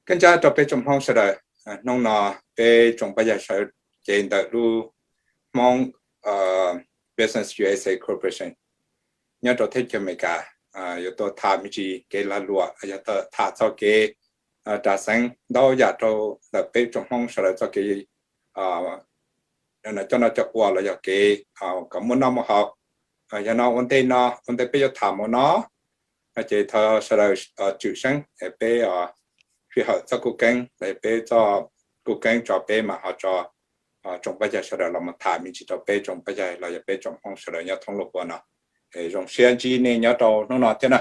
Keeb ntsa rau peb tsoom Hmoob sawv daws, hnub no peb tsoom pab yawg sawv cev ntawm lub Hmoob Business U S A Corporation nyob rau teb chaws Amelikas yuav tuaj tham me ntsis kev lag luam, yog tham txog kev ras xeev ntau yam rau ntawm peb tsoom Hmoob sawv daws txoj kev coj noj coj ua los yog kev kom muaj noj muaj haus. Yog no ua ntej no, ua ntej peb yuav tham mus no, ces thov sawv daws tswm seeb es peb sij hawm txoj kuj keeb los yog peb txoj kuj keeb tso peb mam ho tso tsoom pab yawg sawv daws los mus tham me ntsis rau peb tsoom pab yawg los yog peb tsoom Hmoob sawv daws nyob thoob lub qab no. Zoo siab ntsib nej nyob rau hnub no thiab na.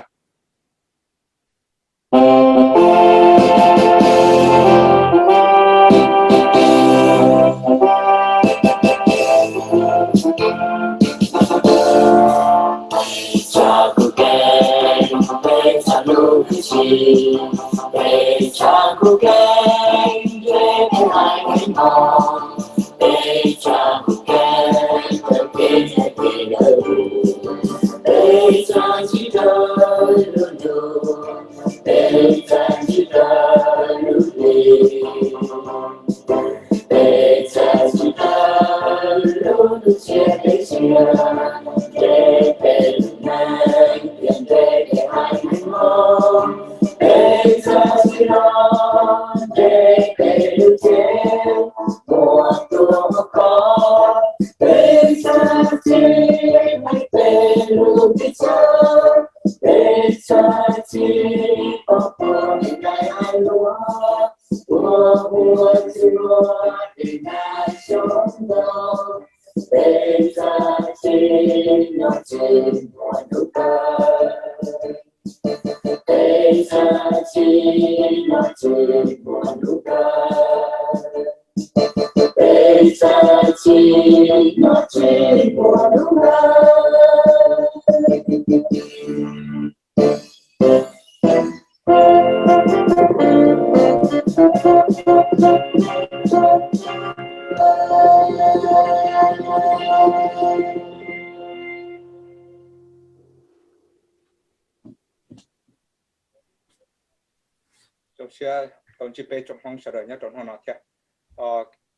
Zoo siab tau ntsib peb tsoom Hmoob sawv daws nyob rau hnub no thiab.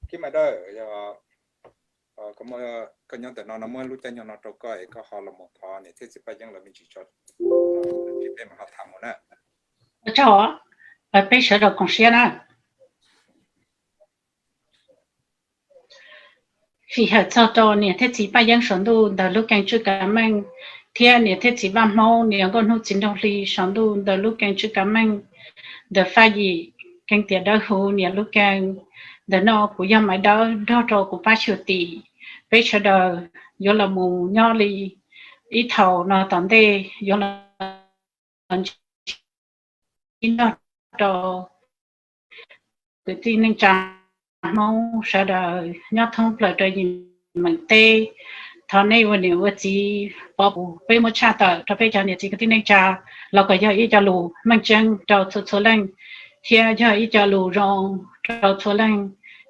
Kib Maiv Dawj, yog koj nyob ntawm no no muab lub caij nyoog no rau koj es koj ho los mus thov niam thiab txiv Paj Yeeb lawv me ntsis tso, peb mam ho tham mus na. Ua tsaug, peb sawv daws koom siab na. Fij hawm txog rau niam thiab txiv Paj Yeeb saum ntuj ntawm lub keeb tswj kav meej, thiab niam thiab txiv Vaj Hmoob niam nkauj hnub txiv nraug hli saum ntuj ntawm lub keeb tswj kav meej ntawm Faj Yim, keeb tiam dawb huv niam lub keeb. Ntawm no kuv yog Maiv Dawj nrog rau kuv pab xyuam tim, peb sawv daws yuav los mus nyob li ib thaum no tom ntej yuav los ntsib nrog rau kwv tij neej tsa Hmoob sawv daws nyob thoob plaws rau yim meem teb. Thov nej ua niam ua txiv pov pub peb muab tshaj tawm rau peb cov niam txiv kwv tij neej tsa los kom yog ib co lus meej tseeb rau txhua txhua leej, thiab yog ib co lus zoo rau txhua leej,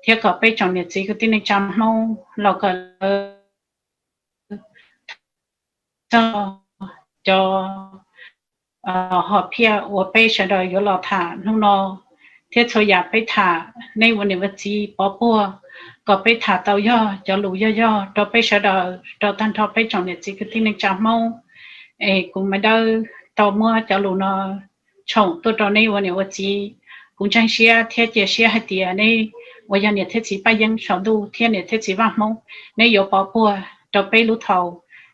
thiab kom peb tsoom niam txiv kwv tij neej tsa Hmoob los kom lawv txog cov hom phiaj uas peb sawv daws yuav los tham hnub no, thiab txhua yam peb tham nej ua niam ua txiv pov puag kom peb tham tau yog cov lus yog yog rau peb sawv daws rau tag nrho peb tsoom niam txiv kwv tij neej tsa Hmoob. Es kuv Maiv Dawj tau muab cov lus no tshoom tuaj rau nej ua niam ua txiv. Kuv ntseeg siab thiab cia siab hais tias nej uas yog niam thiab txiv Paj Yeeb saum ntuj thiab niam thiab txiv Vaj Hmoob, nej yuav pov puag rau peb lub thaum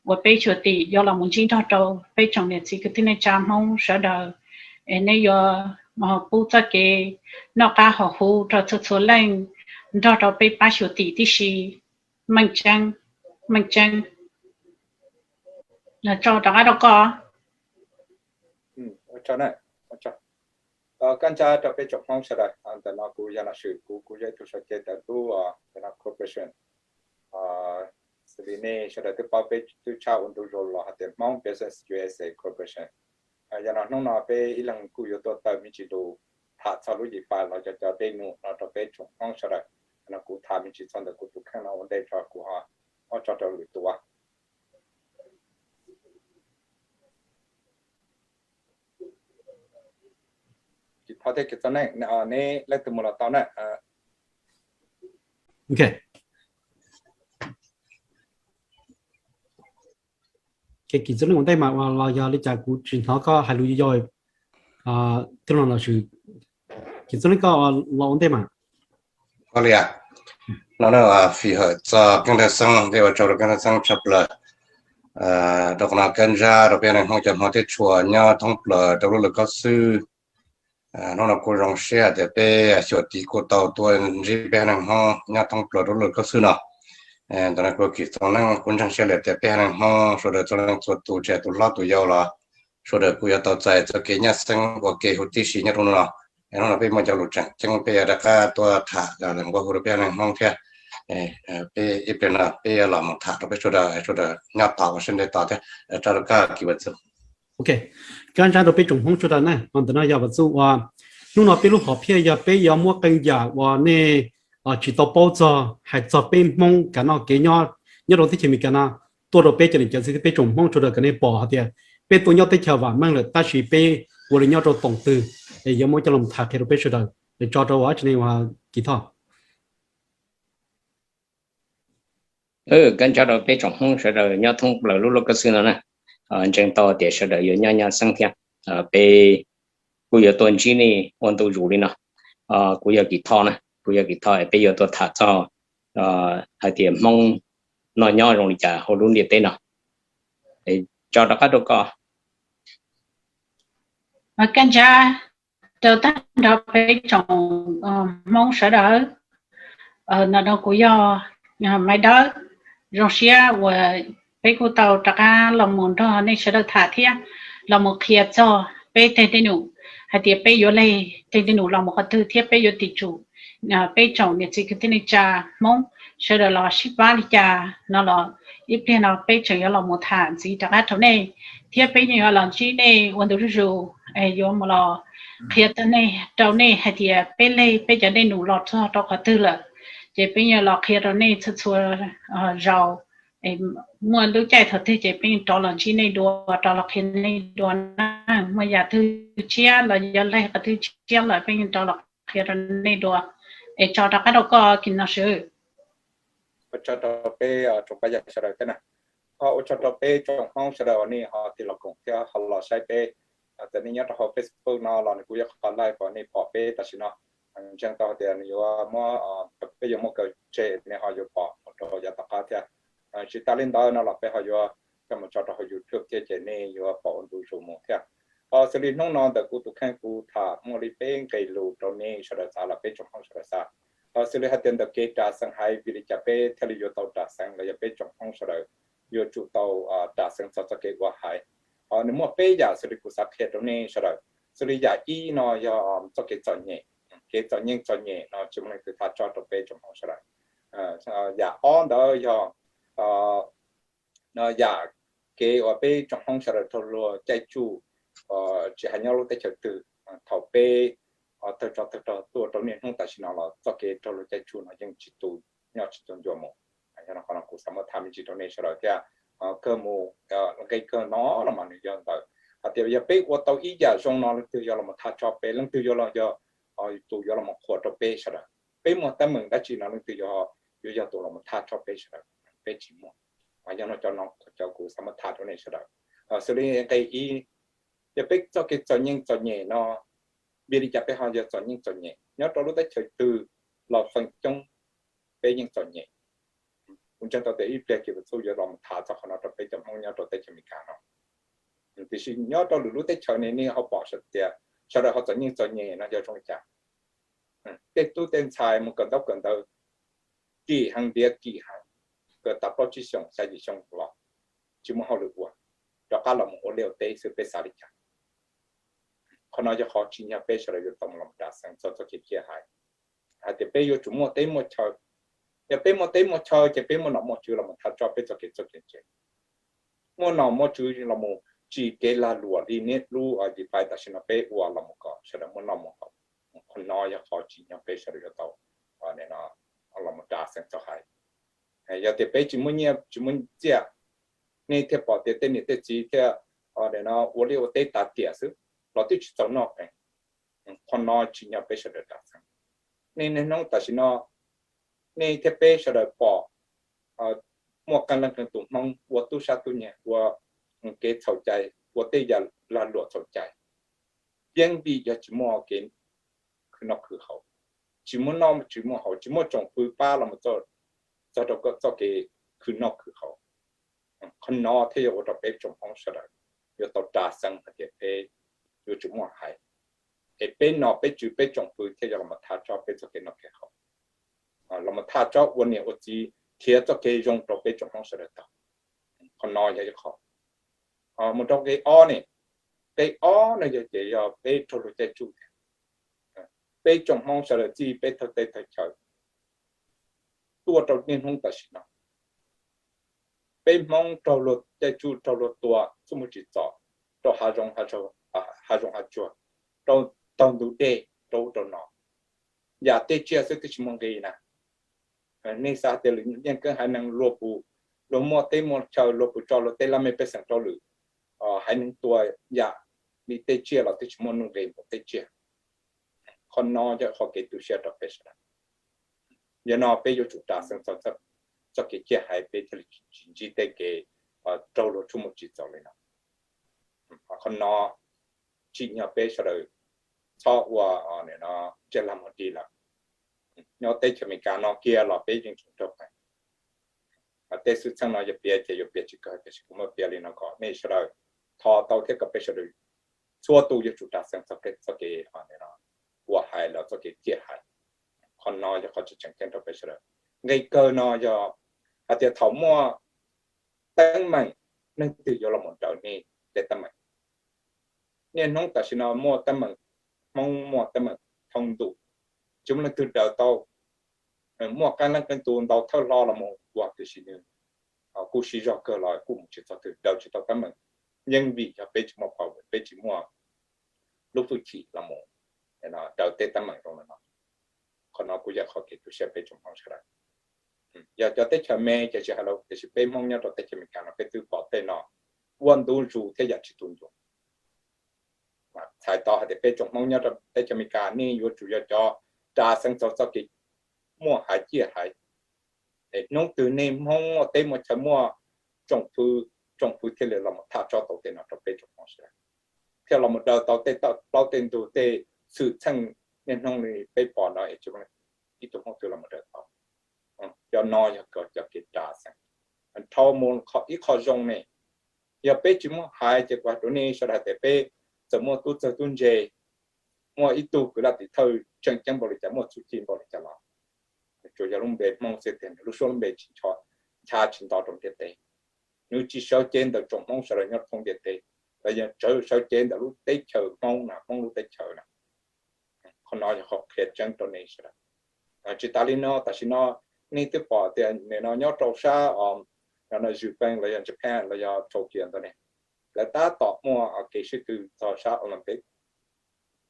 uas peb xyuam tim yuav los mus ntsib nrog rau peb tsoom niam txiv kwv tij neej tsa Hmoob sawv daws. Es nej yuav pub txoj kev noj qab haus huv rau txhua txhua leej nrog rau peb pab xyuam tim tib si. Meej tseeb, meej tseeb. Tso rov qab rau koj. Koj ntsa rau peb tsoom Hmoob sawv daws, ntawm no kuv yog Nom Swm, kuv kuv yog ib tug sawv cev ntawm lub corporation. Xws li nej sawv daws twb paub peb twb tshaj ua ntu zus los hais tias Hmoob Business U S A Corporation. Yog no hnub no peb ib leeg kuj yuav tuaj tawm me ntsis lus tham txog lub yim pas los yog cov dej num no rau peb tsoom Hmoob sawv daws. No kuv tham me ntsis txog ntawm kuv tus kheej no ua ntej tso kuv ho muab tso rau lwm tus. thiab Kim Txooj Neej, neb leej twg mus los tau na. Ok, Kim Txooj Neej ua ntej mas los yog li cas kuv tsis hnov koj hais lus yau yau. Tij laug Los Swm, Kim Txooj Neej koj los ua ntej mas. Ua li, no fim hawm txog Keeb Thaj Xeeb, thiab ua tsaug rau Keeb Thaj Xeeb tshaj plaws rau qhov no kab ntsab rau peb neeg Hmoob cov Hmoob thiab tshua nyob thoob plaws rau lub lawv koj xwb. Hnub no kuv zoo siab tias peb xyuam tiv kuj tau tuaj ntsib peb haiv neeg Hmoob nyob thoob plaws rau lub lawv koj xwb no. Ntawm no kuv Kim Txooj Neej kuv ntseeg siab li tias peb haiv neeg Hmoob sawv daws txhua leej txhua tus, tsis hais tus hlob tus yau los sawv daws kuj yuav tau txais txoj kev nyab xeeb ua ke huv tib si nyob rau hnub no. Hnub no peb muaj cov lus tseem ceeb peb yuav rov qab tuaj tham los nqua hu rau peb haiv neeg Hmoob thiab. Peb ib pliag no peb yuav los mus tham rau peb sawv daws, sawv daws nyob tos ua siab ntev tos thiab. Tso rau koj Kim Vaj Txuj. Ok, kab ntsab rau peb tsoom Hmoob sawv daws na, ntawm no yog Vaj Txuj ua, hnub no peb lub hom phiaj yog peb yuav muab qee yam uas nej tsis tau paub txog hais txog peb Hmoob kav noj kev nyob, nyob rau teb chaws Amelikas no tuaj rau peb cov niam cov txiv thiab peb tsoom Hmoob sawv daws kom nej pom hais tias peb tuaj nyob teb chaws vam meej lawm tab sis peb ua li nyob rau toom twg, es yuav muab coj los tham qhia rau peb sawv daws. Es tso rau ua tsi ne ua Kim Thoj. Kab ntsab rau peb tsoom Hmoob sawv daws nyob thoob plaws lub lub koj xwb no na. Ntseeg tau tias sawv daws yuav nyob nyab xeeb thiab. Peb kuj yuav tuaj ntsib nej ua ntu zus li no. Kuv yog Kim Thoj na, kuv yog Kim Thoj, peb yuav tuaj tham txog hais tias Hmoob noj nyob zoo li cas hauv lub ntiaj teb no. Tso rov qab rau koj. Kab ntsab rau tag nrho peb tsoom Hmoob sawv daws. No kuv yog Maiv Dawb, zoo siab uas peb kuj tau rov qab los mus nrog nej sawv daws tham thiab los mus qhia txog peb tej dej num hais tias peb yuav leg tej dej num los mus qhov twg thiab peb yuav tim tsum peb tsoom niam txiv kwv tij neej tsa Hmoob sawv daws los sib pab li cas no los ib pliag no peb tseem yuav los mus tham ntxiv rov qab rau nej, thiab peb yeej yuav los ntsib nej ua ntu zuj zus, yuav mus los qhia rau nej, rau nej hais tias peb leg peb cov dej num los txog rau qhov twg lawm, ces peb yuav los qhia rau nej txhua txhua zaus. Muaj lub caij thaum twg ces peb yeej rov los ntsib nej dua, rov los qhia nej dua na. Muaj yam twg tshiab los yog leg qhov twg tshiab lawm peb yeej rov los qhia rau nej dua. Es tso rov qab rau koj Kim Noj Swm. Ua tsaug rau peb tsoom pab yawg sawv daws thiab na. Ua tsaug rau peb tsoom Hmoob sawv daws uas nej ho tig los koom thiab ho los saib peb. Txawm nej nyob rau hauv Facebook no los nws kuj yog qhov live uas nej pom peb tam sim no. Ntseeg tau hais tias nws yuav muab, peb yuav muab kaw tseg, nej ho yuav pom mus rau yav tom qab thiab. Tsis tas li ntawd no los peb ho yuav coj mus tso rau hauv YouTube thiab ces nej yuav pom ua ntu zus mus thiab. Xws li hnub no ntawm kuv tus kheej kuv tham muaj li peb nqe lus rau nej sawv daws xav los peb tsoom Hmoob sawv daws xav. Xws li hais tias ntawm kev ras xeev haiv vim li cas peb thiaj li yuav tau ras xeev los yog peb tsoom Hmoob sawv daws yuav tsum tau ras xeev txog txoj kev ua haiv. Nws muaj peb yam xws li kuv xav qhia rau nej sawv daws. Xws li yam ib no yog txoj kev txom nyem, kev txom nyem txom nyem no tsis muaj leej twg tha tso rau peb tsoom Hmoob sawv daws. Yam ob ntawd yog yam kev uas peb tsoom Hmoob sawv daws raug luag caij tsuj, tsis hais nyob lub teb chaws twg, thaum peb tawg tsov tawg rog tuaj rau niaj hnub tam sim no los txoj kev raug luag caij tsuj no yeej tsis tu, nyob tsis tu ncua mus. Yog no qhov no kuv xav muab tham me ntsis rau nej sawv daws thiab. Kawg mus, nqe kawg no los mas nws yog ntawm hais tias yog peb ua tau ib yam zoo no leej twg yuav los tha tso peb, leej twg yuav los yog tus yuav los qhuas rau peb sawv daws. Peb muaj teeb meem dab tsi no leej twg yuav, yuav yog tus los tha tso peb sawv daws, peb tsis muaj. Yog no cov no cov kuv xav muab tham rau nej sawv daws. Xws li nqe ib, yog peb txoj kev txom nyem txom nyem no, vim li cas peb ho yog txom nyem txom nyem? Nyob rau lub teb chaws twg los feem coob peb yeej txom nyem. Kuv ntseeg tau tias ib pliag Kim Vaj Txuj yuav los thav txog qhov no rau peb cov Hmoob nyob rau teb chaws Amelikas no. Tiam sis nyob rau lwm lub teb chaws ne nej ho pom tias sawv daws ho txom nyem txom nyem no yog zoo li cas? Tej tub tej ntxhais mus kawm ntaub kawm ntawv kim heev, ntiav kim heev, kawm tas plaub tsib xyoos xya yim xyoo los tsis muaj hauj lwm ua, rov qab los mus ua liaj ua teb xwb, peb xav li cas? Qhov no yog qhov tsim nyog peb sawv daws yuav tau los mus ras xeev txog txoj kev cia hais, hais tias peb yuav tsum muaj teb muaj chaw. Yog peb muaj teb muaj chaw ces peb muaj nom muaj tswv los mus thav tso peb txoj kev txoj kev ntse. Muaj nom muaj tswv los mus tsim kev lag luam li niaj lub yim pais tam sim no peb ua los mus kom sawv daws muaj noj muaj haus. Qhov no yog qhov tsim nyog peb sawv daws yuav tau los mus ras xeev txog hais. Yog tias peb tsis muaj nyiaj tsis muaj txiaj, nej thiaj pom tias tej niam tej txiv thiaj ua liaj ua teb tas tiam xwb los twb tsis txaus noj qees. Qhov no tsim nyog peb sawv daws tau xeeb. Nej niaj hnub tam sim no, nej thiab peb sawv daws pom muaj qee leej qee tus Hmoob ua tub sab tub nyiag, ua kev txhaum cai, ua tej yam lag luam txhaum cai, yeej vim yog tsis muaj kev khwv noj khwv haus, tsis muaj noj tsis muaj haus, tsis muaj tsoom fwv pab los txog rau txoj kev khwv noj khwv haus. Qhov no thiaj yuav ua rau peb tsoom Hmoob sawv daws yuav tau ras xeeb hais tias peb yuav tsum muaj hais, es peb nom peb tswv peb tsoom fwv thiaj yuav los thaj tsob peb txoj kev noj kev haus, los thaj tsob ua niam ua txiv, khiav txoj kev zoo rau peb tsoom Hmoob sawv daws tau. Qhov no yog ib qho. Mus rau qhov ob ne, qhov ob no yog ces yog peb raug luag caij tsuj tiag. Peb tsoom Hmoob sawv daws txij peb thawj teb thawj chaw tuaj rau niaj hnub tam sim no, peb Hmoob raug luag caij tsuj, raug luag tua txuj mus tsis txom, rau hav zoov hav tsuag, rau taug ntug dej, rau ub rau no, yam tej tsiaj xwb twb tsis muaj nqi na. Nej xav tias lwm yeej keeb haiv neeg luag puas, luag muaj teb muaj chaw luag puas tso luag tej laj mej pej xeem rau lwm haiv neeg tua, yam li tej tsiaj los twb tsis muaj nuj nqis mus tej tsiaj. Qhov no yog qhov kev tu siab rau peb sawv daws. Yog no peb yuav tsum ras xeeb txog txoj kev ciaj haiv peb thiaj li tsis ntsib tej kev raug luag txuj mus tsis txom li no. Qhov no tsim nyog peb sawv daws txhob ua ntsej lag mus dig lawm. Nyob teb chaws Amelikas no kiag los peb yeej tseem raug qeeb. Tej xwm txheej no yog piav ces yuav piav tsis kawg tiam sis kuv muab piav li no kom nej sawv daws thov tau thiab kom peb sawv daws txhua tus yuav tsum ras xeeb txoj kev ua hais los txoj kev ciaj haiv. Qhov no yog qhov tseem ceeb rau peb sawv daws. Nqe kawg no yog hais tias thaum muaj teeb meem, leej twg yuav los mus daws nej tej teeb meem? Niaj hnub tam sim no muaj teeb meem, Hmoob muaj teeb meem thoob ntuj, tsis muaj leej twg daws tau. Muaj qee leej qee tus ntaus thawj hlo los mus ua tiam sis nws kuj siv zog kawg los kuj mus tsis txog twg, daws tsis tau teeb meem. Yeej vim yog peb tsis muaj power, peb tsis muaj lub hwj chim los mus daws tej teeb meem zoo li no. Qhov no kuj yog qhov kev tu siab peb tsoom Hmoob sawv daws. Yog cov teb chaws me ces tsis hais lawm, tiam sis peb Hmoob nyob rau teb chaws Amelikas no peb twb pom tej no ua ntu zus thiab yam tsis tu ncua. Txhais tau hais tias peb tsoom Hmoob nyob rau teb chaws Amelikas nej yuav tsum yog cov ras xeeb txog txoj kev muaj haiv ciaj haiv. Es hnub twg nej Hmoob muaj teb muaj chaw muaj tsoom fwv, tsoom fwv thiaj li los mus thaj tsob tau tej no rau peb tsoom Hmoob sawv daws, thiaj los mus daws tau tej plaub tej ntug tej xwm txheej niaj hnub li peb pom no es tsis muaj ib tug Hmoob twg los mus daws tau. Cov no yog cov kev ras xeeb. Dhau mus ib qho zoo ne, yog peb tsis muaj haiv ces kuv hais rau nej sawv daws hais tias peb txawm muaj tub txawg tub ntse, muaj ib tug kwv laj tim thawj tseem ceeb npaum li cas, muaj txuj ci npaum li cas los tsuas yog lub npe Hmoob xwb tiag, nws lub suab lub npe tsis ncho, ncha tsis nto rau ntiaj teb. Nws tsis sawv cev ntawm tsoom Hmoob sawv daws nyob thoob ntiaj teb, los yog sawv cev ntawm lub teb chaws Hmoob na, Hmoob lub teb chaws na. Qhov no yog qhov qhia tseeb rau nej sawv daws. Tsis tas li no, tam sim no nej twb pom tias nim no nyob rau sab Zwm Peej los yog Japan los yog Tokyo ntawd ne, lawv tab tom muaj kev sib tw txog sab Olympic.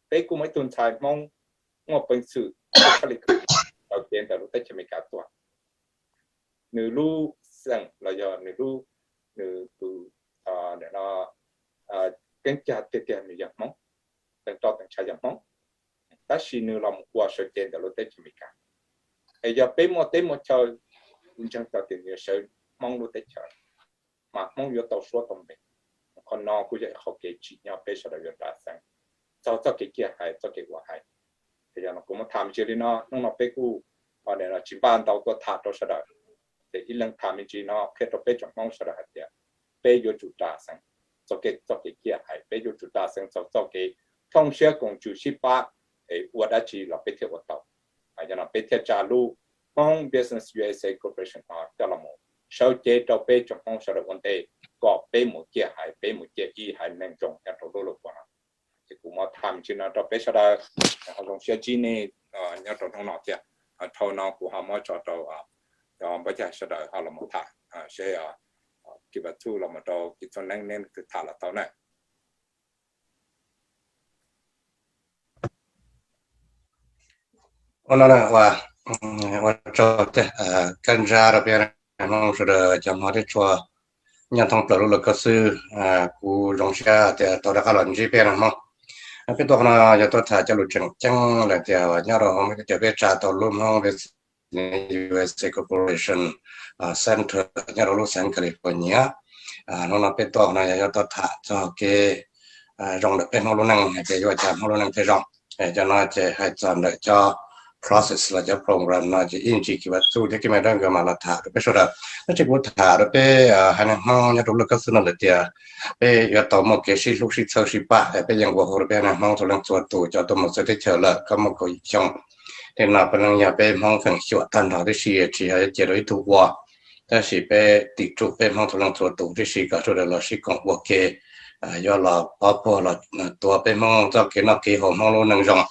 Peb kuj muaj ib tug ntxhais Hmoob muaj peev xwm tshaj li kawg sawv cev ntawm lub teb chaws Amelikas tuaj. Nws lub xeem los yog nws lub, nws tus keeb cag tiag tiag nws yog Hmoob, teem roj teem tshav yog Hmoob, tab sis nws los mus ua sawv cev ntawm lub teb chaws Amelikas. Es yog peb muaj teb muaj chaw, kuv ntseeg tau tias nws yuav sawv Hmoob lub teb chaws, mas Hmoob yuav tau suab tau npe. Qhov no kuj yog qhov kev tsim nyog peb sawv daws yuav ras xeeb txog txoj kev ciaj haiv, txoj kev ua haiv. Yog no kuv muab tham me ntsis li no, hnub no peb kuj tsis npaj ntau tuaj tham rau sawv daws, ces ib leeg tham me ntsis no qhia rau peb tsoom Hmoob sawv daws hais tias peb yuav tsum ras xeeb txog kev, txoj kev ciaj haiv, peb yuav tsum ras xeeb txog txoj kev thooj siab koom tswm sib pab, es ua dab tsi los peb thiaj ua tau. Yog no peb thiaj tsa lub Hmoob Business U S A Corporation no coj los sawv cev rau peb tsoom Hmoob sawv daws ua ntej, kom peb mus ciaj haiv, peb mus ciaj ib haiv neeg zoo nyob rau lub lub puas no. Ces kuv muab tham me ntsis no rau peb sawv daws, ho zoo siab ntsib nej nyob rau hnub no thiab. Dhau no kuv ho muab tso rau cov npawb cag sawv daws ho los mus tham seb Kiv Vaj Txuj los mus rau Kiv Txuj Neeb neb leej twg tham los tau na. Ua no ua, ua tsaug tiag, kab ntsab rau peb Hmoob sawv daws cov hmov thiab tshua nyob thoob plaws lub lawv koj xwb. Kuv zoo siab tias tau rov qab los ntsib peb Hmoob. Peb tuaj qhov no yog tuaj tham cov lus tseem ceeb lawm tias nyob rau hauv Meskas peb tsa tau lub Hmoob Business U S A Corporation Center nyob rau lub xeev California. Hnub no peb tuaj qhov no yog yuav tuaj tham txog kev zoo ntawm peb Hmoob lub neej hais tias yuav ua cas Hmoob lub neej thiaj zoo. Cov no ces hais txog ntawm cov process los cov program no ces ib ntsis Kiv Vaj Txuj thiab Kiv Maiv Dawb nkawd mam los tham rau peb sawv daws. Tab sis kuv tham rau peb haiv neeg Hmoob nyob rau lub kab xwb no lawm tias peb yuav tau muaj kev sib hlub sib txhawb sib pab, peb yeej ua hauv rau peb haiv neeg Hmoob txhua leej txhua tus cov tuaj mus txawv teb chaws lawm kaum mus kaum yim xyoo. Tej no puav leej yog peb Hmoob feem xyuam tag nrho tib si tsis yog cia rau ib tug ua, tab sis peb tim tsum peb Hmoob txhua leej txhua tus tib si kom sawv daws los sib koom ua ke, yuav los pov puag los tuav peb Hmoob txoj kev noj kev haus Hmoob lub neej zoo,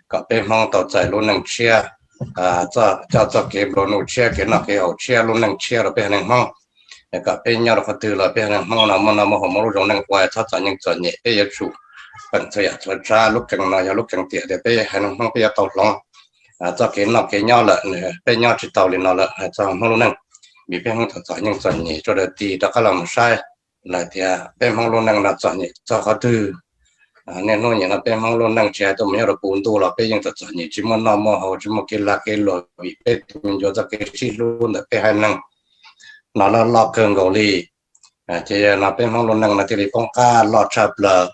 kom peb Hmoob tau txais lub neej tshiab, coj txoj kev nplua nuj tshiab, kev noj kev haus tshiab, lub neej tshiab rau peb haiv neeg Hmoob. Kom peb nyob rau qhov twg los peb haiv neeg Hmoob no muaj noj muaj haus muaj lub zoo neej ua txhob txom nyem txom nyem, peb yuav tsum peem txhua yam txhua tsav. Lub keeb no yog lub keeb tiam tias peb haiv neeg Hmoob peb yuav tau hloov txoj kev noj kev nyob lawm, peb nyob tsis tau li no lawm hais txog Hmoob lub neej, vim peb Hmoob txom txom nyem txom nyem sawv daws tig rov qab los mus saib lawm tias peb Hmoob lub neej no txom nyem txog qhov twg. Niaj hnub nim no peb Hmoob lub neej tsis hais tuaj mus nyob rau puv ntuj los peb yeej txom txom nyem, tsis muaj noj muaj haus, tsis muaj kev lag kev luam vim peb tus me nyuam txoj kev sib hlub ntawm peb haiv neeg no loj loj kawg nkaus li. Ces yog no peb Hmoob lub neej no thiaj li poob qab loj tshaj plaws.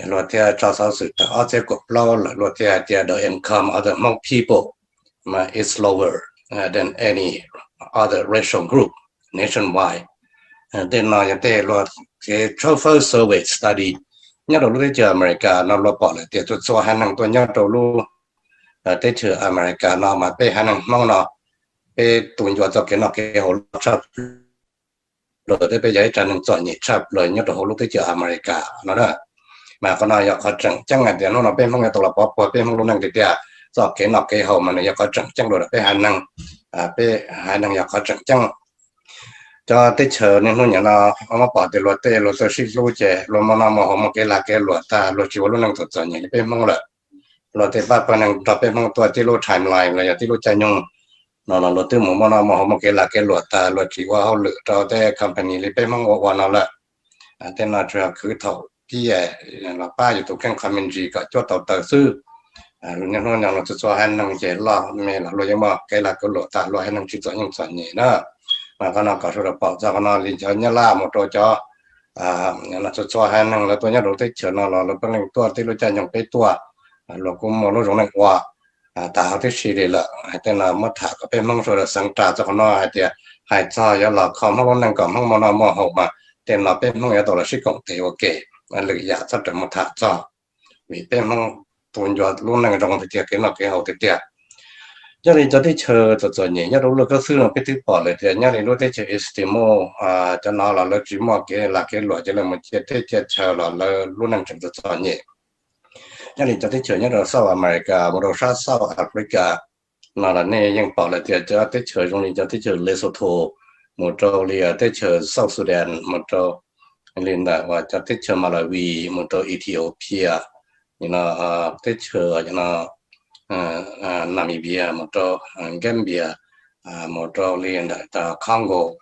Luag thiaj tso xov xwm tawm ob txhiab kaum plaub lawm luag thiaj hais tias the income of the Hmong people is lower than any other racial group nationwide. Tej no yog tej luag kev tshawb fawb survey study nyob rau lub teb chaws America no luag pom lawm tias txhua txhua haiv neeg tuaj nyob rau lub teb chaws America no mas peb haiv neeg Hmoob no peb tus me nyuam txoj kev noj kev haus loj tshaj plaws thiab peb yog ib tsav neeg txom nyem tshaj plaws nyob rau hauv lub teb chaws America no na. Mas qhov no yog qhov tseem ceeb hais tias hnub no peb Hmoob yuav tau los pov puag peb Hmoob lub neej tiag tiag, txoj kev noj kev haus mas nws yog qhov tseem ceeb rau peb haiv neeg. Peb haiv neeg yog qhov tseem ceeb. Cov teb chaws niaj hnub nim no muab pom tias luag tej luag txawj sib hlub ces luag muaj noj muaj haus muaj kev lag kev luam tag luag tsis ua lub neej txom txom nyem li peb Hmoob lawm. Luag tej pab pawg neeg nrog peb Hmoob tuaj tib lub timeline los yog tib lub caij nyoog no los luag twb mus muaj noj muaj haus muaj kev lag kev luam tag luag tsis ua hauj lwm rau tej company li peb Hmoob ua ua no lawm. Tej no tsuas yog khwv thaum kiag los pab yus tus kheej qhov me ntsis kom cuab tau taws xwb. Niaj hnub no luag txhua txhua haiv neeg ces loj me los luag yeej muaj kev lag kev luam tag luag haiv neeg tsis txom nyem txom nyem na. Mas qhov no kom sawv daws pom txog qhov no li cov Nyab Laj mus rau cov txhua txhua haiv neeg lawv tuaj nyob rau teb chaws no los lawv pheej leej tuaj tib lub caij nyoog peb tuaj, luag kuj muaj lub zoo neej ua tag huv tib si li lawm. Tej no muab tham kom peb Hmoob sawv daws xeev ras txog qhov no hais tias hais txog yuav los kho Hmoob lub neej kom Hmoob muaj noj muaj haus mas tej no peb Hmoob yuav tau los sib koom tes ua ke, lwm yam txhob rawm mus tham txog, vim peb Hmoob tus me nyuam lub neej zoo tiag tiag kev noj kev haus tiag tiag. Nyob li cov teb chaws txom txom nyem nyob rau lub kab xwb no peb twb pom lawm tias nyob li lub teb chaws Eskimo, cov no los lawv tsis muaj kev lag kev luam ces lawv mus ciaj teb ciaj chaw los lawv lub neej tseem txom txom nyem. Nyob li cov teb chaws nyob rau South America mus rau sab South Africa no los nej yeej pom lawm tias cov teb chaws zoo li cov teb chaws Lesotho, mus rau li teb chaws South Sudan, mus rau li ntawm uas cov teb chaws Malawi, mus rau Ethiopia, teb chaws Namibia, mus rau Gambia, mus rau li ntawm Congo,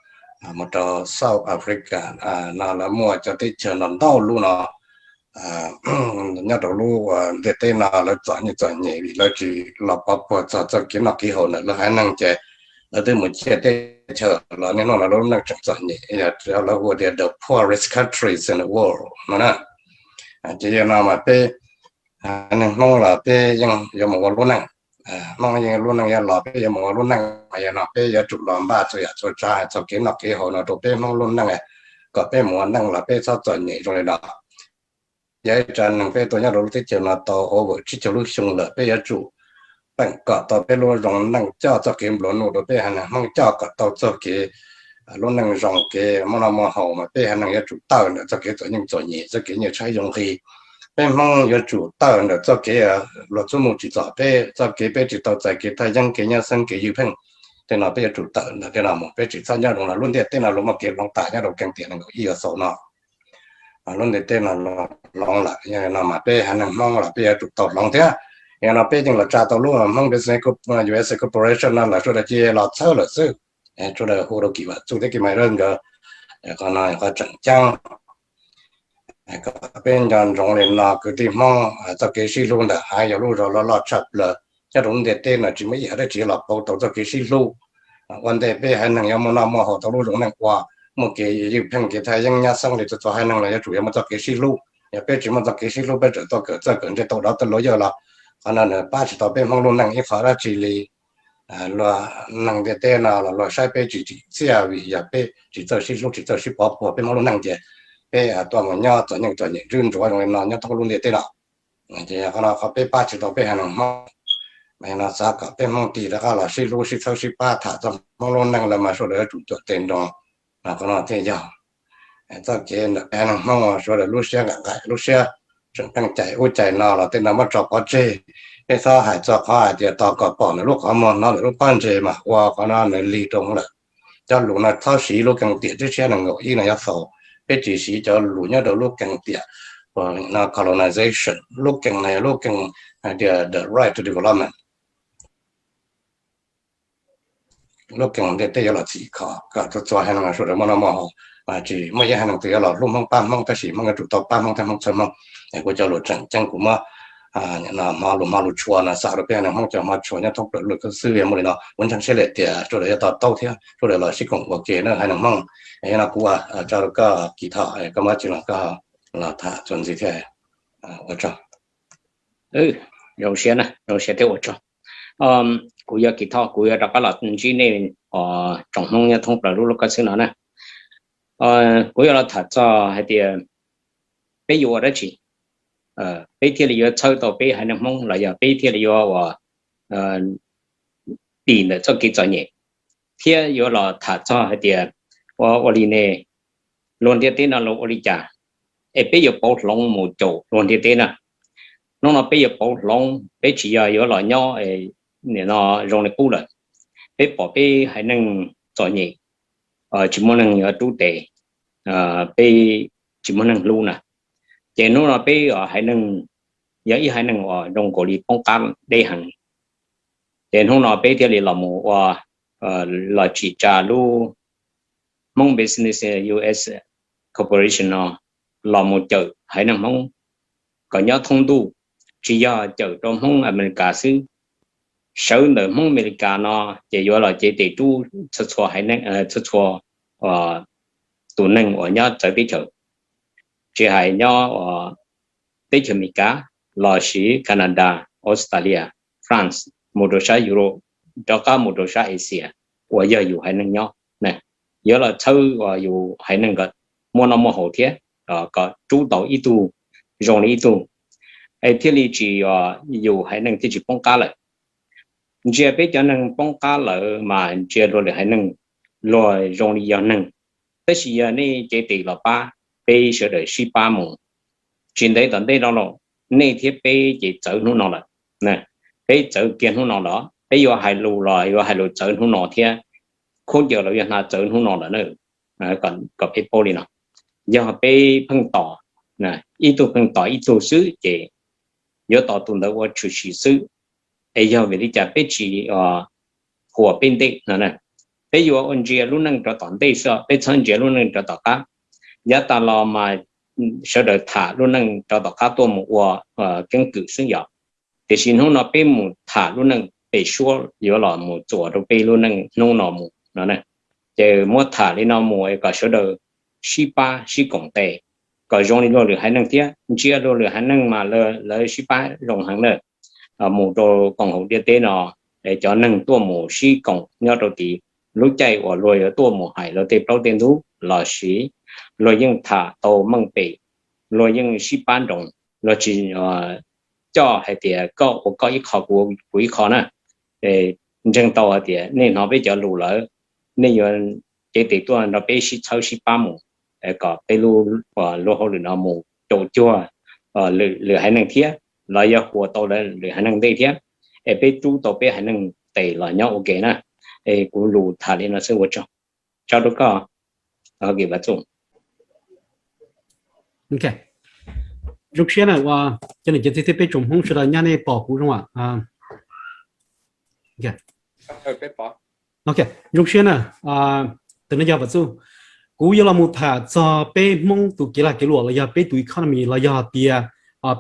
mus rau South Africa no lawv muaj cov teb chaws no ntau lub no. Nyob rau lub ntiaj teb no lawv txom nyem txom nyem vim lawv tsis los pov puag txog txoj kev noj kev haus ntawm lawv haiv neeg ces lawv twb mus ciaj teb chaws los niaj hnub no lawv lub neej tseem txom nyem, yog lawv hu tias the poorest countries in the world no na. Ces yog no mas peb haiv neeg Hmoob los peb yeej yuav mus ua lub neej, Hmoob yeej lub neej yuav los peb yuav mus ua lub neej, yog no peb yuav tsum los npaj txhua yam txhua tsav txog kev noj kev haus no rau peb Hmoob lub neej kom peb mus ua neej los peb txhob txom nyem zoo li no. Yog ib tsav neeg peb tuaj nyob rau lub teb chaws no tau over tsib caug lub xyoo lawm peb yuav tsum peem kom tau peb lub zoo neej coj txoj kev nplua nuj rau peb haiv neeg Hmoob coj kom tau txoj kev lub neej zoo kev muaj noj muaj haus mas peb haiv neeg yuav tsum tawm ntawm txoj kev txom nyem txom nyem txoj kev nyiaj tshaib yooj nqhis. Peb Hmoob yuav tsum tawm ntawm txoj kev luag txuj mus tsim txom peb, txoj kev peb tsis tau txais kev thaj yeeb kev nyab xeeb kev ywj pheej. Tej no peb yuav tsum tawm ntawm tej no mus, peb tsis txhob nyob rau no, lub ntiaj teb no luag muaj kev hloov tas nyob rau keeb tiam nees nkaum ib yuav xaus no. Lub ntiaj teb no hloov lawm, yog no mas peb haiv neeg Hmoob los peb yuav tsum tau hloov thiab. Yog no peb yeej los tsa tau lub Hmoob Business U S A Corporation no lawm, sawv daws cia los txhawb lawm xwb. Sawv daws hu rau Kim Vaj Txuj thiab Kim Maiv Dawb nkawd, qhov no yog qhov tseem ceeb kom Peb nco ntsoov li no, kwv tij Hmoob, txoj kev sib hlub ntawm haiv yog lub zog loj loj tshaj plaws nyob rau lub ntiaj teb no, tsis muaj ib yam dab tsi los pauv tau txoj kev sib hlub. Ua ntej peb haiv neeg yuav muaj noj muaj haus tau lub zoo neej ua, muaj kev ywj pheej kev thaj yeeb nyab xeeb li txhua txhua haiv neeg los yuav tsum yuav muaj txoj kev sib hlub. Yog peb tsis muaj txoj kev sib hlub, peb tseem tuaj kawm txawj kawm ntse tau dov tawg luv yawg los qhov no nws pab tsis tau peb Hmoob lub neej ib qho dab tsi li. Luag neeg ntiaj teb no los luag saib peb tsis tsim txiaj vim yog peb tsis txawj sib hlub tsis txawj sib pov puag peb Hmoob lub neej ces peb tuaj mus nyob txom nyem txom nyem ntswb ntsuav zoo li no nyob thoob lub ntiaj teb no. Ces yog qhov no qhov peb pab tsis tau peb haiv neeg Hmoob. No xav kom peb Hmoob tig rov qab los sib hlub sib txhawb sib pab tham txog Hmoob lub neej lawm mas sawv daws yuav tsum cuam tes nroos. Qhov no thiaj yog txoj kev ntawm peb haiv neeg Hmoob sawv daws lub siab nqaim nqaim lub siab, tseem pheej cais ub cais no los tej no muab tso pov tseg. Peb txhob hais txog qhov hais tias tos kom pom ntawm lub qhov muag hnov ntawm lub pob ntseg mas ua qhov no nws lig rau lawm. Cov lus no txhob siv lub keeb tiam tsib txhiab nees nkaum ib no nyob xaus, peb tsis siv cov lus nyob rau lub keeb tiam colonization, lub keeb no yog lub keeb hais tias the right to development. Lub keeb ntiaj teb yuav los txhim kho kom txhua txhua haiv neeg sawv daws muaj noj muaj haus, tsis muaj ib haiv neeg twg yuav los hlub Hmoob pab Hmoob, tab sis Hmoob yuav tsum tau pab Hmoob thiab Hmoob txhawb Hmoob. Es kuv cov lus tseem ceeb kuv muab hmo lus hmo lus tshua no xa rau peb haiv neeg Hmoob cov hmo tshua nyob thoob plaws lub koj xwb. Yog muaj li no kuv ntseeg siab lawm tias sawv daws yuav to taub thiab sawv daws los sib koom ua ke na haiv neeg Hmoob. Yog no kuv ua tso rau koj kis thom koj muab tsis los koj los tham txuas ntxiv thiab. Ua tsaug. Zoo siab na, zoo siab thiab ua tsaug. Kuv yog kis thom, kuv yuav rov qab los ntsib nej tsoom Hmoob nyob thoob plaws lub lub koj xwb no na. Kuv yuav los tham txog hais tias peb yuav ua dab tsi peb thiaj li yuav txhawb tau peb haiv neeg Hmoob los yog peb thiaj li yuav ua dim ntawm txoj kev txom nyem, thiab yuav los tham txog hais tias ua ua li ne, luag ntiaj teb no los ua li cas es peb yuav pauv hloov mus caum luag ntiaj teb na. Hnub no peb yuav pauv hloov, peb tsis yog yuav los nyob no zoo li qub lawm. Peb pom peb haiv neeg txom nyem, tsis muaj neeg yuav rub tes, peb tsis muaj neeg hlub na. Ces hnub no peb haiv neeg yog ib haiv neeg uas zoo nkaus li poob qab deb heev. Ces hnub no peb thiaj li los mus ua, los tsim tsa lub Hmong Business U S Corporation no los mus cawm haiv neeg Hmoob kom nyob thoob ntuj, tsis yog cawm rau Hmoob Amelikas xwb. Sawv ntawm Hmoob Amelikas no ces yuav los cev tes rub txhua txhua haiv neeg, txhua txhua tus neeg uas nyob txawv teb chaws, tsis hais nyob teb chaws Amelikas los sis Canada, Australia, France, mus rau sab Europe, rov qab mus rau sab Asia uas yog yus haiv neeg nyob, yuav los txhawb uas yus haiv neeg kom muaj noj muaj haus thiab kom rub tau ib tug zoo li ib tug, es thiaj li tsis, yus haiv neeg thiaj tsis poob qab lawm. Ntsia peb cov neeg poob qab lawm mas ntsia luag lwm haiv neeg, luag zoo li yog neeg. Tab sis yog nej cev tes los pab, peb sawv daws sib pab mus, tsis ntev tom ntej no los nej thiab peb ces txawv hnub no lawm. Peb txawv kiag hnub no lawm, peb yuav hais lus los yuav hais lus txawv hnub no thiab, khaub ncaws los yuav hnav txawv hnub no lawm na. Kom peb paub li no, yog peb pheej tos ib tug pheej tos ib tug xwb ces yuav tos tus ntawd ua tshwm sim xwb. Es yog vim li cas peb tsis huam peb ntej no? Peb yuav ua ntsia lub neej rov tom ntej xwb, peb txhob ntsia lub neej rov tom qab. Yav tas los mas sawv daws tham lub neej rov tom qab tuaj mus ua keeb kwm xwb yom. Tiam sis hnub no peb mus tham lub neej pem suab yuav los mus txuas rau peb lub neej hnub no mus no. Ces muab tham li no mus kom sawv daws sib pab sib koom tes, kom zoo li luag lwm haiv neeg thiab. Ntsia luag lwm haiv neeg mas lawv sib pab zoo heev na. Mus rau koom haum ntiaj teb no, cov neeg tuaj mus sib koom nyob rau tid, lub caij uas luag yuav tuaj mus hais luag tej plaub tej ntug los sis luag yeej tham tau meej pem, luag yeej sib pab nroos, luag tsis coj hais tias koj ua koj ib qho kuv ib qho na. Ntseeg tau hais tias nej hnov peb cov lus lawm, nej yuav cev tes tuaj nrog peb sib txhawb sib pab mus kom peb lub hauj lwm no mus caum cuag lwm haiv neeg thiab, los yog huam tau lwm haiv neeg ntej thiab, es peb rub tau peb haiv neeg tes los nyob ua ke na. Es kuv lus tham li no xwb, ua tsaug. Tsaug rau koj, Kim Vaj Txuj. Zoo siab na, ua cov niam cov txiv thiab peb tsoom Hmoob sawv daws nyab nej pom kuv zoo. Zoo siab na, tus no yog Vaj Txuj. Kuv yuav los mus tham txog peb Hmoob tus kev lag kev luam los yog peb tus economy los yog tias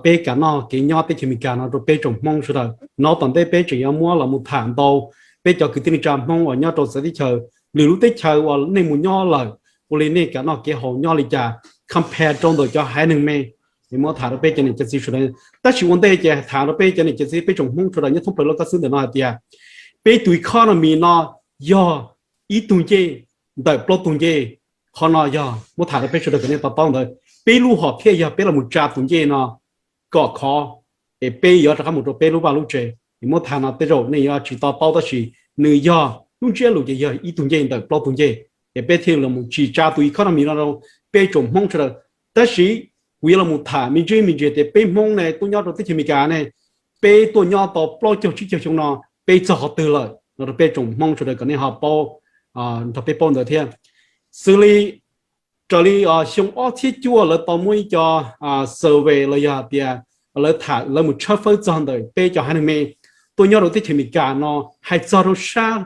peb kev noj kev nyob teb chaws Amelikas no rau peb tsoom Hmoob sawv daws. No tom ntej peb tseem yuav muab los mus tham ntau peb cov kwv tij neej tsa Hmoob uas nyob rau txawv teb chaws, lwm lub teb chaws uas nej mus nyob lawm, ua li nej kev noj kev haus nyob li cas compare rau ntawm cov haiv neeg me. Es muab tham rau peb cov niam cov txiv sawv daws. Tab sis ua ntej ces tham rau peb cov niam cov txiv peb tsoom Hmoob sawv daws nyob thoob plaws lub kab xwb ntawm no hais tias peb tus economy no yog ib tug ncej ntawm plaub tug ncej. Qhov no yog muab tham rau peb sawv daws kom nej to taub ntawd. Peb lub hom phiaj yog peb los mus tsa tus ncej no kom khov, es peb yuav rov qab mus rau peb lub vaj lub tsev. Es muab tham no tej zaum nej yuav tsis to taub tab sis nws yog lub ntsiab lus ces yog ib tug ncej ntawm plaub tug ncej. Es peb thiaj los mus tsis tsa tus economy no rau peb tsoom Hmoob sawv daws. Tab sis kuv yuav los mus tham me ntsis me ntsis tias peb Hmoob ne tuaj nyob rau teb chaws Amelikas ne, peb tuaj nyob tau plaub caug tsib caug xyoo no peb txog qhov twg lawm no rau peb tsoom Hmoob sawv daws kom nej ho paub, nrog peb paub ntawd thiab. Xws li raws li xyoo ob txhiab cuaj lawv tau muab ib co survey los yog tias lawv tham lawv mus tshawb fawb txog ntawm peb cov haiv neeg me tuaj nyob rau teb chaws Amelikas no, hais txog rau sab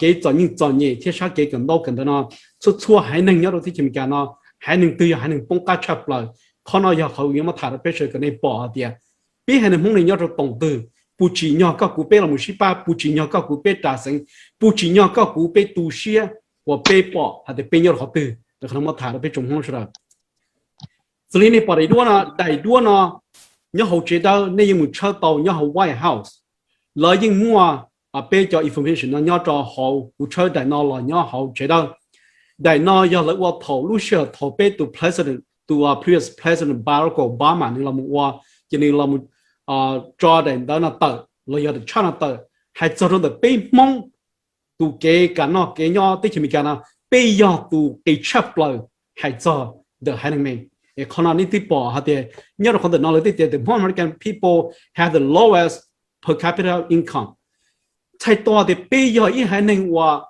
kev txom nyem txom nyem thiab sab kev kawm ntaub kawm ntawv no, txhua txhua haiv neeg nyob rau teb chaws Amelikas no, haiv neeg twg yog haiv neeg poob qab tshaj plaws. Qhov no yog qhov yuav muab tham rau peb sawv daws kom nej pom hais tias peb haiv neeg Hmoob ne nyob rau toom twg, puas tsim nyog koj kuv peb los mus sib pab, puas tsim nyog koj kuv peb ras xeev, puas tsim nyog koj kuv peb tu siab uas peb pom hais tias peb nyob rau qhov twg. Qhov no muab tham rau peb tsoom Hmoob sawv daws. Xws li nej pom daim duab no, daim duab no nyob hauv tsev dawb, nej yeej mus tshawb tau nyob hauv White House. Lawv yeej muaj peb cov information no nyob rau hauv, kuv tshawb daim no los nyob hauv tsev dawb. Daim no yog lawv ua thaum lub sij hawm thaum peb tus president, tus previous president Barack Obama nws los mus ua, ces nws los tso daim ntawv no tawm los yog daim tshaj no tawm hais txog rau ntawm peb Hmoob tus kev kam noj kev nyob teb chaws Amelikas no, peb yog tus qis tshaj plaws hais txog ntawm haiv neeg me. Es qhov no nej twb pom hais tias nyob rau qhov ntawm no lawv twb tias the most American people have the lowest per capita income. Txhais tau tias peb yog ib haiv neeg uas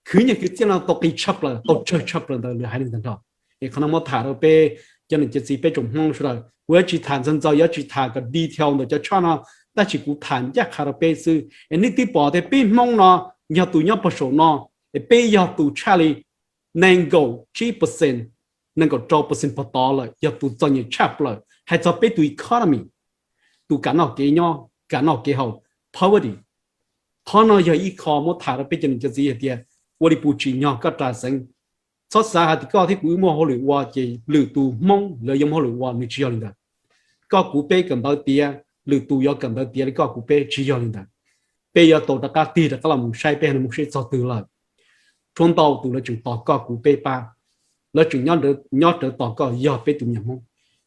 khwv nyiaj khwv txiaj no tau qis tshaj plaws, tau tsawg tshaj plaws ntawm lwm haiv neeg tag nrho. Es qhov no muab tham rau peb cov niam cov txiv peb tsoom Hmoob sawv daws. Kuv yuav tsis tham ntxaws ntxaws, yuav tsis tham kom detail ntawm cov tshaj no, tab sis kuv tham ncaj qha rau peb xwb. Es nej twb pom tias peb Hmoob no yog tus nyob pog saum no, es peb yog tus tshaj li nees nkaum tsib percent, nees nkaum rau percent pog tod lawm, yog tus txom nyem tshaj plaws hais txog peb tus economy, tus kam noj kev nyob, kam noj kev haus, poverty. Qhov no yog ib qho muab tham rau peb cov niam cov txiv hais tias ua li puas tsim nyog koj ras xeev. Txhob xav hais tias koj thiab kuv wb muaj hauj lwm ua ces lwm tus Hmoob lawv yuav muaj hauj lwm ua, nws tsis yog li ntawd. Koj kuv peb kawm ntawv tiav, lwm tus yuav kawm ntawv tiav li koj kuv peb, tsis yog li ntawd. Peb yuav tau rov qab tig rov qab los mus saib peb haiv neeg Hmoob seb txog twg lawm. Tshuav ntau tus lawv tseem tos koj kuv peb pab, lawv tseem nyob rawv tos koj yog peb tus me nyuam Hmoob.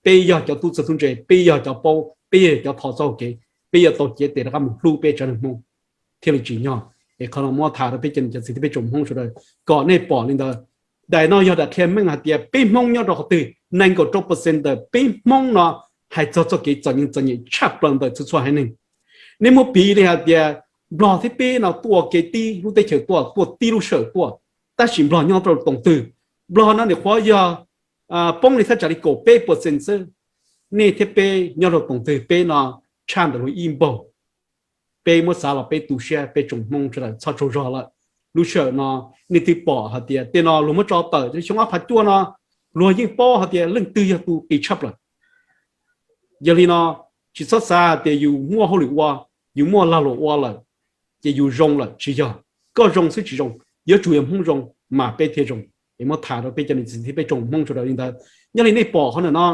Peb yog cov tub txawj tub ntse, peb yog cov paub, peb yog cov thov txoj hau kev, peb yuav tau cev tes rov qab mus hlub peb tsoom neeg Hmoob thiaj li tsim nyog. Es qhov no muab tham rau peb cov niam cov txiv thiab peb tsoom Hmoob sawv daws kom nej pom li ntawd. Daim no yog daim qhia meej hais tias peb Hmoob nyob rau qhov twg, nees nkaum rau percent ntawm peb Hmoob no hais txog txoj kev txom nyem txom nyem tshaj plaws ntawm txhua txhua haiv neeg. Nej muab piv li hais tias Nplog thiab peb no tuaj kev tib lub teb chaws tuaj, tuaj tib lub sij hawm tuaj, tab sis Nplog nyob rau toom twg? Nplog no nim qhuav yog poob li thaj tsam li kaum peb percent xwb. Nej thiab peb nyob rau toom twg? Peb no tshaj ntawm luag ib npaug. Peb muab xav los peb tu siab, peb tsoom Hmoob sawv daws txhob tsaug zog lawm. Lub sij hawm no nej twb pom hais tias tej no luag muab tso tawm xyoo ob phav cuaj no, luag yeej paub hais tias leej twg yog tus qis tshaj plaws. Yog li no, tsis txhob xav hais tias yus muaj hauj lwm ua, yus muaj lag luam ua lawm ces yus zoo lawm, tsis yog. Koj zoo xwb tsis zoo, yuav tsum yog Hmoob zoo mas peb thiaj zoo. Es muab tham rau peb cov niam txiv thiab peb tsoom Hmoob sawv daws li ntawd. Yog li nej pom qhov ntawm no,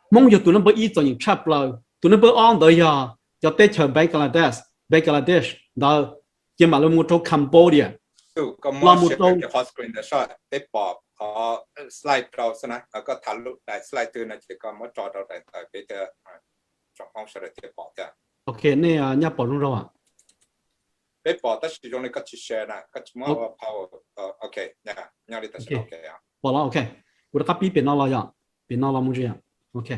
Hmoob yog tus number ib txom nyem tshaj plaws, tus number ob ntawd yog cov teb chaws Bangladesh, Bangladesh ntawd, ces mam li mus rau Cambodia, los mus rau Ok, nej nyob pom zoo rau. Pom los ok. Kuv rov qab pib pem no los yom, pem no los mus ntsis yom. Ok,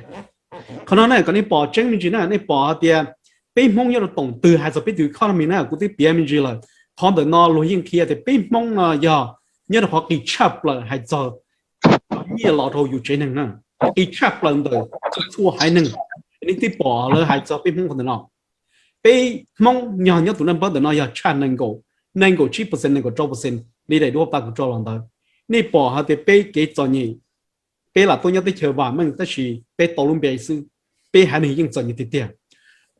qhov no ne kom nej pom tseeb me ntsis na, nej pom hais tias peb Hmoob nyob rau toom twg hais txog peb tus economy na, kuv twb piav me ntsis lawm. Qhov ntawm no luag yeej qhia tias peb Hmoob no yog nyob rau qhov qis tshaj plaws hais txog nyiaj los rau yus tsev neeg na, qis tshaj plaws ntawm txhua txhua haiv neeg. Nej twb pom lawv hais txog peb Hmoob qhov ntawm no. Peb Hmoob yog nyob tus number ntawm no yog tshaj nees nkaum, nees nkaum tsib percent, nees nkaum rau percent li daim duab paj kuv tso los ntawd. nej pom hais tias peb kev txom nyem, peb lam tuaj nyob teb chaws vam meej tab sis peb tau lub npe xwb, peb haiv neeg yeej txom nyem tiag tiag.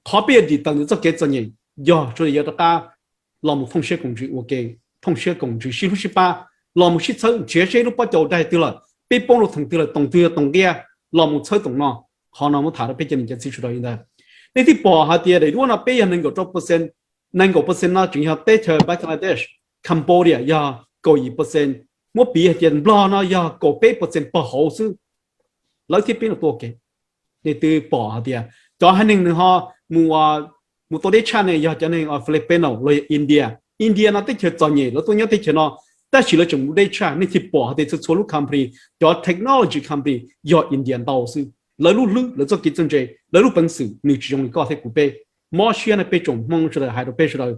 Qhov peb yuav dim tawm ntawm txoj kev txom nyem yog sawv daws yuav rov qab los mus thooj siab koom ntsws ua ke, thooj siab koom ntsws sib hlub sib pab, los mus sib txhawb nrhiav seb lub pob cau dai twg lawm, peb poob rau theem twg lawm, toom twg yog toom nqia, los mus txhawb toom no. Qhov no muab tham rau peb cov niam cov txiv sawv daws li ntawd. Nej thiaj pom hais tias daim duab no peb yog nees nkaum rau percent, nees nkaum percent no tseem yog teb chaws Bangladesh, Cambodia yog kaum yim percent, muab piv hais tias Nplog no yog kaum peb percent pog hauv xwb, lawv thiab peb no tuaj ua ke. Nej twb pom hais tias cov haiv neeg nws ho mus, mus tau deb tshaj ne yog cov neeg Filipino los yog India. India no teb chaws txom nyem lawv tuaj nyob teb chaws no, tab sis lawv tseem mus deb tshaj. Nej thiaj pom hais tias txhua txhua lub company, cov technology company yog India ntau xwb. Lawv lub hlwb, lawv txoj kev txawj ntse, lawv lub peev xwm nws tsis zoo li koj thiab kuv peb. Mob siab na peb tsoom Hmoob sawv daws, hais rau peb sawv daws,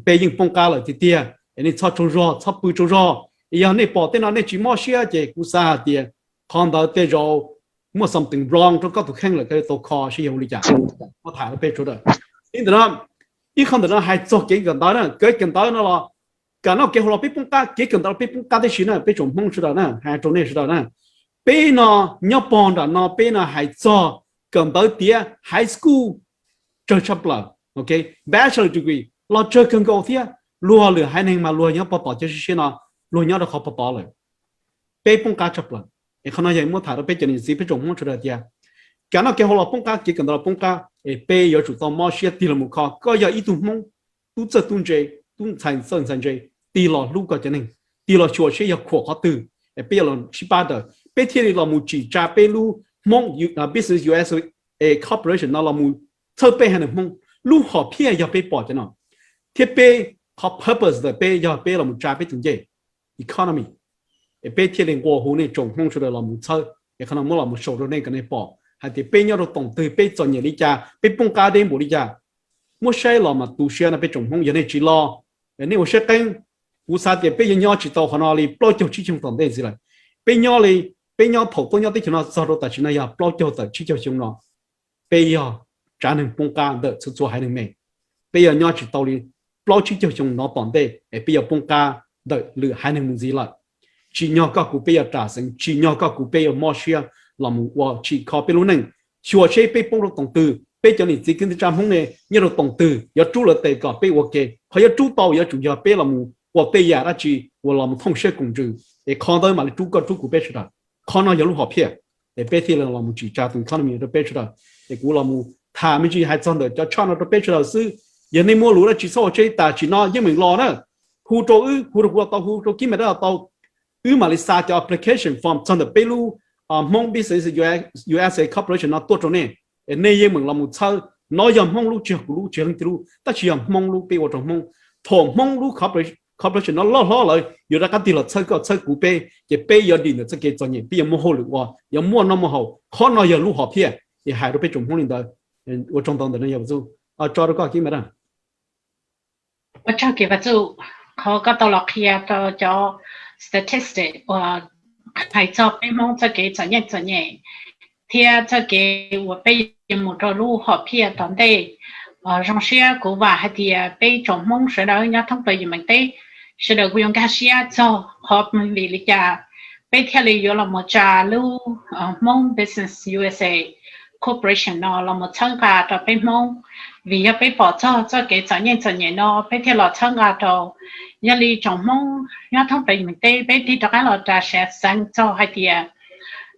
peb yeej poob qab lawm tiag tiag. Nej txhob tsaug zog, txhob pw tsaug zog. Yog nej pom tej no nej tsis mob siab ces kuv xav hais tias qhov ntawd tej zaum muaj something wrong rau koj tus kheej lawm, koj yuav tau kho seb yog ua li cas. Muab tham rau peb sawv daws. Ib ntawm no, ib qho ntawm no hais txog kev kawm ntawv na, kev kawm ntawv no los kam noj kev haus los peb poob qab, kev kawm ntawv los peb poob qab tib si na, peb tsoom Hmoob sawv daws na, hais rau nej sawv daws na. Peb no nyob pog nram no peb no hais txog kawm ntawv tiav high school tsawg tshaj plaws, bachelor degree los tsawg kawg nkaus thiab. Luag lwm haiv neeg mas luag nyob pog tom cov siab siab no, luag nyob rau qhov pog tod lawm. Peb poob qab tshaj plaws. Es qhov no yog muab tham rau peb cov niam txiv peb tsoom Hmoob sawv daws tias kam noj kev haus los poob qab, kev kawm ntawv los poob qab, es peb yuav tsum tau mob siab tig los mus kho. Koj yog ib tug Hmoob, tub txawj tub ntse, tub ntxhais txawj ntxhais ntse, tig los hlub koj cov neeg, tig los xyuas seb yog khuam qhov twg, es peb yuav los sib pab daws, peb thiaj li los mus tsim tsa peb lub Hmoob Business U S A Corporation no los mus txhawb peb haiv neeg Hmoob. Lub hom phiaj yog peb pom cov no, thiab peb qhov purpose ntawm peb yog peb los mus tsa peb tus ncej economy. Es peb thiaj li nqua hu nej tsoom Hmoob sawv daws los mus txhawb. Es qhov no muab los mus show rau nej kom nej pom hais tias peb nyob rau toom twg, peb txom nyem li cas, peb poob qab deb npaum li cas. Muab saib los mas tu siab no peb tsoom Hmoob, yog nej tsis los, nej ua siab qeeb, kuv xav tias peb yuav nyob tsis tau qhov no li plaub caug tsib caug tom ntej ntxiv lawm. Peb nyob li, peb nyob thaum tuaj nyob teb chaws no txog rau tam sim no yog plaub caug tawm tsib caug xyoo no, peb yog tsav neeg poob qab ntawm txhua txhua haiv neeg me. Peb yog nyob tsis tau li plaub tsib caug xyoo no tom ntej es peb yuav poob qab ntawm lwm haiv neeg mus ntxiv lawm. Tsim nyog koj kuv peb yuav ras xeev, tsim nyog koj kuv peb yuav mob siab los mus ua tsim kho peb lub neej. Xyuas seb peb poob rau toom twg, peb cov niam txiv kwv tij neej tsa Hmoob ne nyob rau toom twg, yuav rub lawv tes kom peb ua ke. Qhov yuav rub tau yuav tsum yog peb los mus ua tej yam dab tsi uas los mus thooj siab koom ntsws, es qhov ntawd mam li rub koj rub kuv peb sawv daws. Qhov no yog lub hom phiaj, es peb thiaj li los mus tsim tsa tus economy rau peb sawv daws. Es kuv los mus tham me ntsis hais txog ntawm cov chart no rau peb sawv daws xwb. Yog nej muaj lus dab tsi txhob ua tseeb, tam sim no yeej meem los na, hu rau wb, hu rau kuv los tau, hu rau Kib Maiv Dab los tau. Wb mam li xa cov application form txog ntawm peb lub Hmoob Business U S A Corporation no tuaj rau nej, es nej yeej meem los mus txhawb. No yog Hmoob lub, tsis yog kuv lub, tsis yog leej twg lub, tab sis yog Hmoob lub, peb ua rau Hmoob. Thaum Hmoob lub corporation no loj hlob lawm, yuav rov qab tig los txhawb koj txhawb kuv peb, ces peb yuav dim ntawm txoj kev txom nyem, peb yuav muaj hauj lwm ua, yuav muaj noj muaj haus. Qhov no yog lub hom phiaj, es hais rau peb tsoom Hmoob li ntawd. Ua tsaug ntau ntawm no yog Vaj Txuj, tso rau koj Kib Maiv Dab. Ua tsaug kev Vaj Txuj, qhov koj tau los qhia rau cov statistic uas hais txog peb Hmoob txoj kev txom nyem txom nyem thiab txoj kev uas peb yuav mus rau lub hom phiaj tom ntej. Zoo siab kuv vam hais tias peb tsoom Hmoob sawv daws nyob thoob plaws yim meem teb, sawv daws kuj yuav nkag siab txog qhov vim li cas peb thiaj li yuav los mus tsa lub Hmoob Business U S A Corporation no los mus txhawb nqa rau peb Hmoob. Vim yog peb pom txog txoj kev txom nyem txom nyem no peb thiaj los txhawb nqa rau. Yog li tsoom Hmoob nyob thoob plaws yim meem teb peb tig rov qab los ras xeev txog hais tias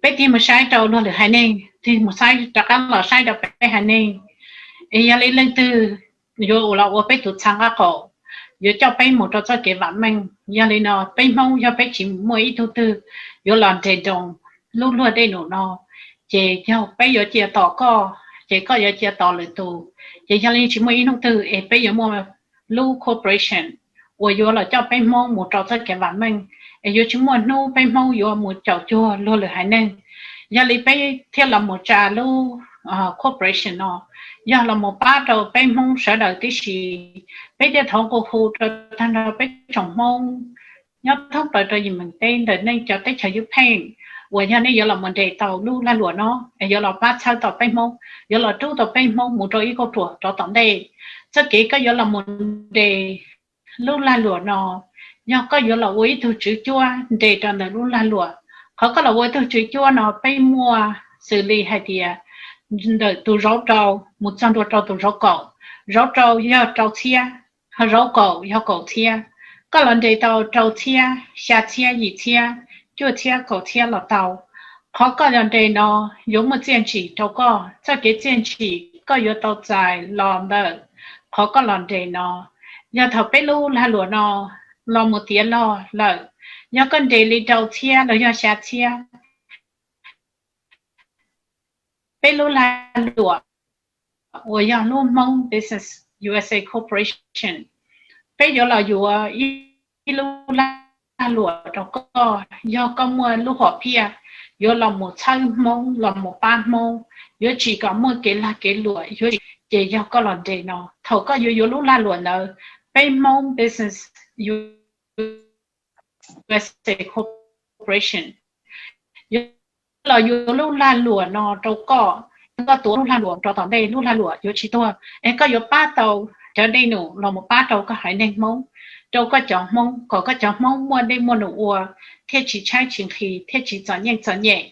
peb tig mus saib rau luag lwm haiv neeg, tig mus saib rov qab los saib rau peb haiv neeg. Es yog li leej twg yuav ua los ua peb tus txha nqaj qaum, yuav coj peb mus rau txoj kev vam meej. Yog li no peb Hmoob yog peb tsis muaj ib tug twg yuav los nres nroos lub luag dej num no, ces yog peb yuav cia tos koj, ces koj yuav cia tos lwm tus, ces yog li tsis muaj ib hnub twg es peb yuav muaj lub corporation uas yuav los coj peb Hmoob mus rau txoj kev vam meej, es yuav tsis muaj hnub peb Hmoob yuav mus caum cuag luag lwm haiv neeg. Yog li peb thiaj los mus tsa lub corporation no, yog los mus pab rau peb Hmoob sawv daws tib si. Peb thiaj thov nqua hu rau tag nrho peb tsoom Hmoob nyob thoob plaws rau yim meem teb ntawm nej cov teb chaws ywj pheej uas yog nej yuav los mus nres tau lub lag luam no, es yuav los pab txhawb tau peb Hmoob, yuav los rub tau peb Hmoob mus rau ib kauj ruam rov tom ntej. Txoj kev koj yuav los mus nres lub lag luam no, yog koj yuav los ua ib tug tswv cuab nres rau ntawm lub lag luam. Qhov koj los ua ib tug tswv cuab no peb muaj xws li hais tias ntawm tus zauv rau mus txog ntua rau tus zauv kaum. Zauv rau yog rau txhiab, zauv kaum yog kaum txhiab. Koj los nres tau rau txhiab, xya txhiab, yim txhiab, cuaj txhiab, kaum txhiab los tau. Qhov koj los nres no yuav muaj txiaj ntsim rau koj. Txoj kev txiaj ntsim koj yuav tau txais los ntawm qhov koj los nres no. Yog thaum peb lub lag luam no los mus tiav log lawm, yog koj nres li rau txhiab los yog xya txhiab, peb lub lag luam uas yog lub Hmoob Business U S A Corporation, peb yuav los yuav ib lub lag luam rau koj. Yog koj muaj lub hom phiaj yuav los mus txhawb Hmoob, los mus pab Hmoob, yuav tsim kom muaj kev lag kev luam, yuav tsim, ces yog koj los nres no. Thaum koj yuav yuav lub lag luam ntawd, peb Hmoob Business U S A Corporation yuav los yuav lub lag luam no rau koj. Koj tuav lub lag luam rau tom ntej, lub lag luam yuav tsis tuag, es koj yuav pab tau cov dej num los mus pab rau koj haiv neeg Hmoob, rau koj cov Hmoob, kom koj cov Hmoob muaj dej muaj num ua, thiaj tsis tshaib tsis nqhis, thiaj tsis txom nyem txom nyem.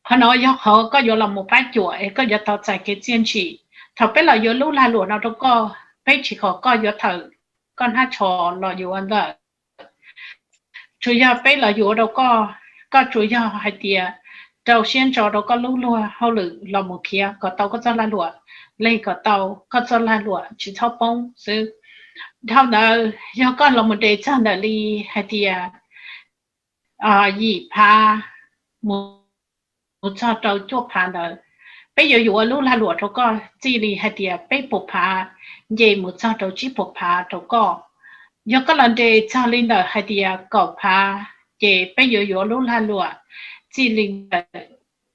Qhov no yog qhov koj yuav los mus pab cuam es koj yuav tau txais kev txiaj ntsim. Thaum peb los yuav lub lag luam no rau koj, peb tsis kom koj yuav thawm koj hnab tsho los yuav ntawm. Tsuas yog peb los yuav rau koj, koj tsuas yog hais tias rau siab ntso rau koj lub luag hauj lwm los mus khiav kom tau koj txoj lag luam, leg kom tau koj txoj lag luam tsis txhob poob xwb. Dhau ntawd yog koj los mus nres txog ntawm li hais tias yim phav mus mus txog rau cuaj phav ntawd, peb yuav yuav lub lag luam rau koj txij li hais tias peb puas phav nce mus txog rau tsib puas phav rau koj. Yog koj los nres txog li ntawm hais tias kaum phav, ces peb yuav yuav lub lag luam txij li ntawm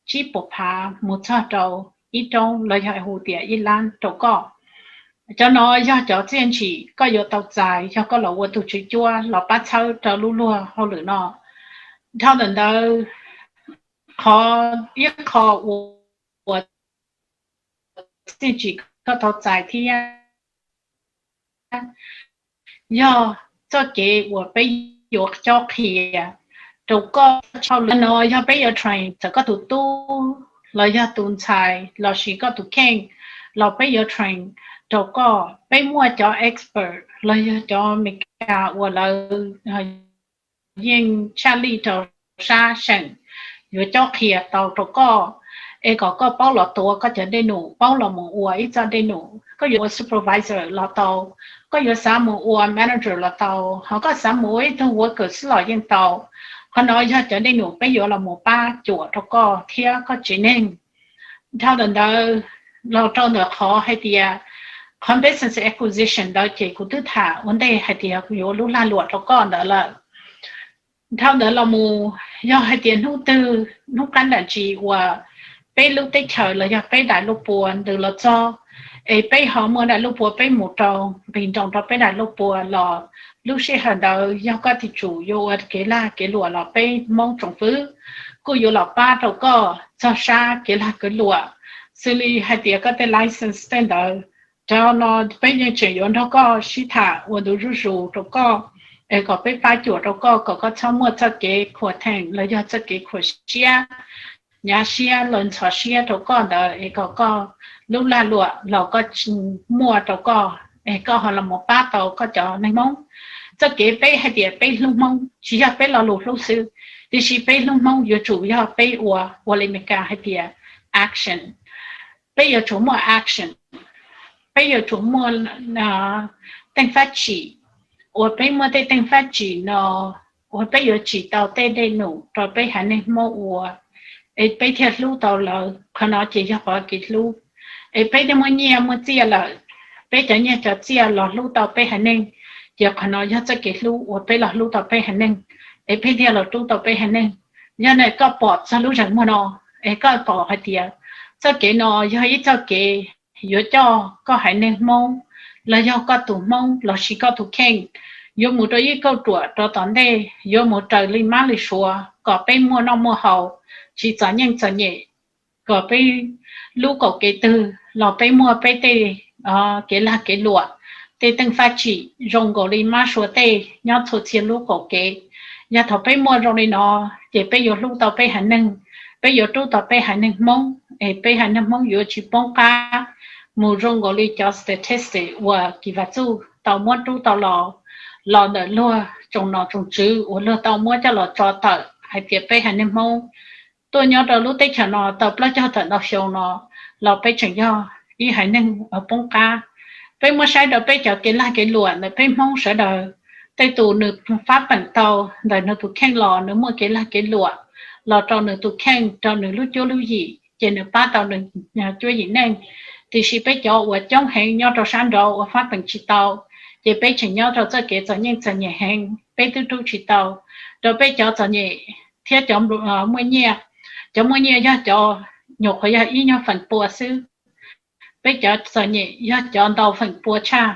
tsib puas phav mus txog rau ib roob los yog hu tias ib lab rau koj. Cov no yog cov txiaj ntsim koj yuav tau txais yog koj los ua tus tswv cuab los pab txhawb rau lub luag hauj lwm no. Dhau ntawm ntawd, qhov ib qho uas txiaj ntsim koj tau txais thiab yog txoj kev uas peb yuav cob qhia rau koj. Tshaj li no yog peb yuav train txawm koj tus tub los yog tus ntxhais lossis koj tus kheej los peb yuav train rau koj. Peb muaj cov expert los yog cov Amelikas uas lawv yeej tshaj lij rau sab seem yuav cob qhia tau rau koj, es kom koj paub los tuav koj cov dej num, paub los mus ua ib txoj dej num. Koj yuav ua supervisor los tau, koj yuav xav mus ua manager los tau, ho koj xav mus ua ib tug worker xwb los yeej tau. Qhov no yog cov dej num peb yuav los mus pab cuam rau koj thiab koj tsev neeg. Dhau ntawm ntawd los rau ntawm qhov hais tias qhov business acquisition ntawd ces kuv twb tham ua ntej hais tias kuv yuav lub lag luam rau koj ntawd lawm. Dhau ntawd los mus, yog hais tias hnub twg hnub qab nram ntsis uas peb lub teb chaws los yog peb daim lub pua ntws los txog, es peb ho muaj daim lub pua peb mus rau nqis nroos rau peb daim lub pua los, lub sij hawm ntawd yog koj tus tswv yuav ua kev lag kev luam los peb Hmoob tsoom fwv kuj yuav los pab rau koj txog sab kev lag kev luam, xws li hais tias koj tej license tej ntawd. Cov no peb yeej tseem yuav nrog koj sib tham ua ntu zuj zus rau koj, es kom peb pab cuam rau koj kom koj txhob muaj txoj kev khuam theem los yog txoj kev khuam siab, hnyav siab los ntxhov siab rau koj ntawd, es kom koj lub lag luam los koj muaj rau koj, es koj ho los mus pab tau koj cov neeg Hmoob. Txoj kev peb hais tias peb hlub Hmoob tsis yog peb lo lus hlub xwb, tiam sis peb hlub Hmoob yuav tsum yog peb ua, ua li Meskas hais tias action. Peb yuav tsum muaj action, peb yuav tsum muaj teej fab tsim, uas peb muaj tej teej fab tsim no uas peb yuav tsim tau tej dej num rau peb haiv neeg Hmoob ua, es peb thiaj hlub tau lawv. Qhov no ces yog qhov kev hlub. Es peb thiaj muaj nyiaj muaj txiaj lawm, peb cov nyiaj cov txiaj los hlub tau peb haiv neeg, ces qhov no yog txoj kev hlub uas peb los hlub tau peb haiv neeg, es peb thiaj los hlub tau peb haiv neeg. Yog nej koj pom txog lub zeem muag no, es koj pom hais tias txoj kev no yog ib txoj kev yuav coj koj haiv neeg Hmoob, los yog koj tus Hmoob lossis koj tus kheej, yuav mus rau ib kauj ruam rau tom ntej, yuav mus raws li mab li suav kom peb muaj noj muaj haus, tsis txom nyem txom nyem, kom peb lub kaum kev twg los peb muaj peb tej kev lag kev luam, tej teej fab tsim zoo nkaus li mab sua tej nyob txhua txhia lub qaum kev. Yog thaum peb muaj zoo li no, ces peb yuav hlub tau peb haiv neeg, peb yuav rub tau peb haiv neeg Hmoob, es peb haiv neeg Hmoob yuav tsis poob qab mus zoo nkaus li cov statistic uas Kis Vam Txuj tau muab rub tau los, los ntawm luag tsoom nom tsoom tswv uas luag tau muab coj los tso tawm hais tias peb haiv neeg Hmoob tuaj nyob rau lub teb chaws no tau plaub caug tawm ntau xyoo no los peb tseem yog ib haiv neeg uas poob qab. Peb muab saib rau peb cov kev lag kev luam ntawm peb Hmoob sawv daws, tej tus nws fab peem tau ntawm nws tus kheej los nws muaj kev lag kev luam los rau nws tus kheej, rau nws lub cuab lub yim, ces nws pab tau nws cuab yim neej. Tiam sis peb cov uas coob heev nyob rau sab nraud uas fab peem tsis tau, ces peb tseem nyob rau txoj kev txom nyem txom nyem heev, peb twb rub tsis tau. Rau peb cov txom nyem thiab cov muaj nyiaj, cov muaj nyiaj yog cov nyuam qhuav yog ib nyuag feem pua xwb, peb cov txom nyem yog cov ntau feem pua tshaj.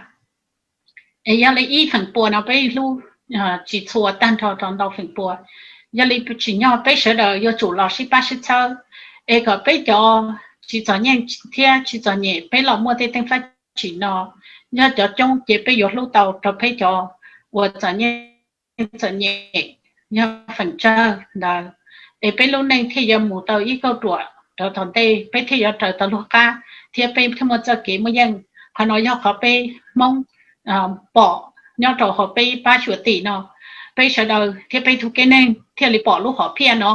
Es yog li ib feem pua no peb hlub tsis txhua tag nrho rau ntau feem pua. Yog li tsim nyog peb sawv daws yuav tsum los sib pab sib txhawb, es kom peb cov tsis txom nyem thiab tsis txom nyem peb los muaj tej teej fab tsim no, yog cov coob ces peb yuav hlub tau rau peb cov uas txom nyem txom nyem, yog feem tsawg ntawd, es peb lub neej thiaj yuav mus tau ib kauj ruam rau tom ntej, peb thiaj yuav raws tau luag qab thiab peb thiaj muaj txoj kev muaj yeej. Qhov no yog qhov peb Hmoob pom nyob rau hauv peb pab xyuam tim no, peb sawv daws thiab peb tug kev neeg thiaj li pom lub hom phiaj no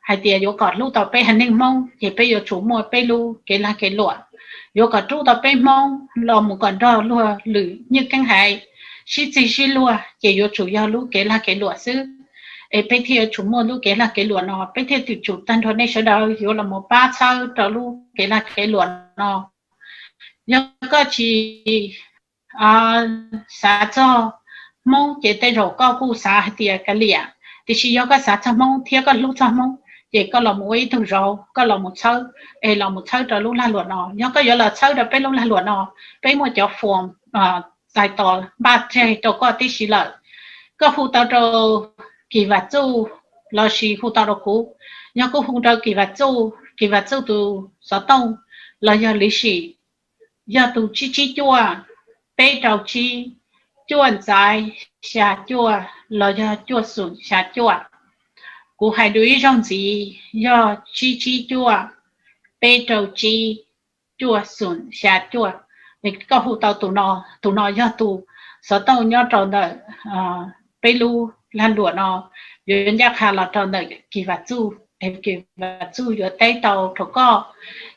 hais tias yuav kom hlub tau peb haiv neeg Hmoob ces peb yuav tsum muaj peb lub kev lag kev luam. Yuav kom rub tau peb Hmoob los mus kom nrog luag lwm nywj keeb haiv sib txig sib luag ces yuav tsum yog lub kev lag kev luam xwb. Es peb thiaj yuav tsum muaj lub kev lag kev luam no, peb thiaj yuav tsum tag nrho nej sawv daws yuav los mus pab txhawb rau lub kev lag kev luam no. Yog koj tsis xav txog Hmoob ces tej zaum koj kuj xav hais tias kav liam, tiam sis yog koj xav txog Hmoob thiab koj hlub txog Hmoob ces koj los mus ua ib tug zauv, koj los mus txhawb, es los mus txhawb rau lub lag luam no. Yog koj yuav los txhawb rau peb lub lag luam no, peb muaj cov form txais tos npaj tseg rau koj tib si lawm. Koj hu tau rau Kis Vam Txuj lossis hu tau rau kuv. Yog kuv hu rau Kis Vam Txuj, Kis Vam Txuj tus xov tooj los yog liv sim yog tus tsib tsib cuaj, peb rau tsib, cuaj ntxaiv xya cuaj los yog cuaj xoom xya cuaj. Kuv hais dua ib zaug ntxiv, yog tsib tsib cuaj, peb rau tsib, cuaj xoom xya cuaj. Koj hu tau tus no, tus no yog tus xov tooj nyob rau ntawm peb lub lag luam no, yuav ncaj qha los rau ntawm Kis Vam Txuj, Kis Vam Txuj yuav teb tau rau koj.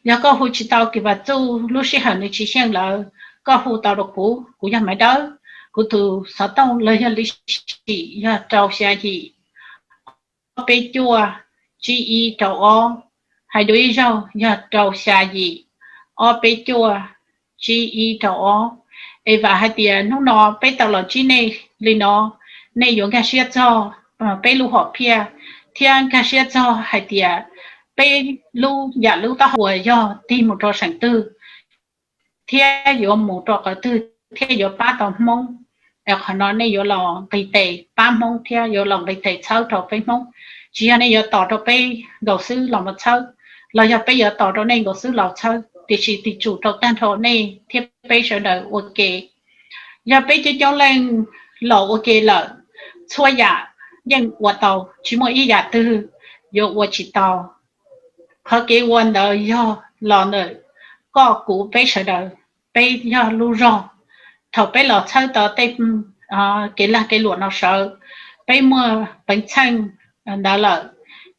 Yog koj hu tsis tau Kis Vam Txuj, lub sij hawm nws tsis xyeej lawm, koj hu tau rau kuv, kuv yog Maiv Dawb, kuv tus xov tooj los yog liv sim yog rau xya yim, ob peb cuaj, tsib ib rau ob. Hais dua ib zaug yog rau xya yim, ob peb cuaj, tsib ib rau ob. Es vam hais tias hnub no peb tau los ntsib nej li no, nej yuav nkag siab txog peb lub hom phiaj thiab nkag siab txog hais tias peb lub yam lub taub hau uas yog tig mus rau seem twg thiab yuav mus rau qhov twg thiab yuav pab tau Hmoob. Es qhov no nej yuav los nqis tes pab Hmoob thiab yuav los nqis tes txhawb rau peb Hmoob. Tsis yog nej yuav tos rau peb nkaus xwb los mus txhawb, los yog peb yuav tos rau nej nkaus xwb los txhawb, tiam sis tig tsum rau tag nrho nej thiab peb sawv daws ua ke. Yog peb coob coob leej los ua ke lawm, txhua yam yeej ua tau, tsis muaj ib yam twg yuav ua tsis tau. Qhov kev ua ntawd yog los ntawm koj kuv peb sawv daws, peb yog lub zog. Thaum peb los txhawb tau tej kev lag kev luam no sawv, peb muaj peev xeej ntawd lawm,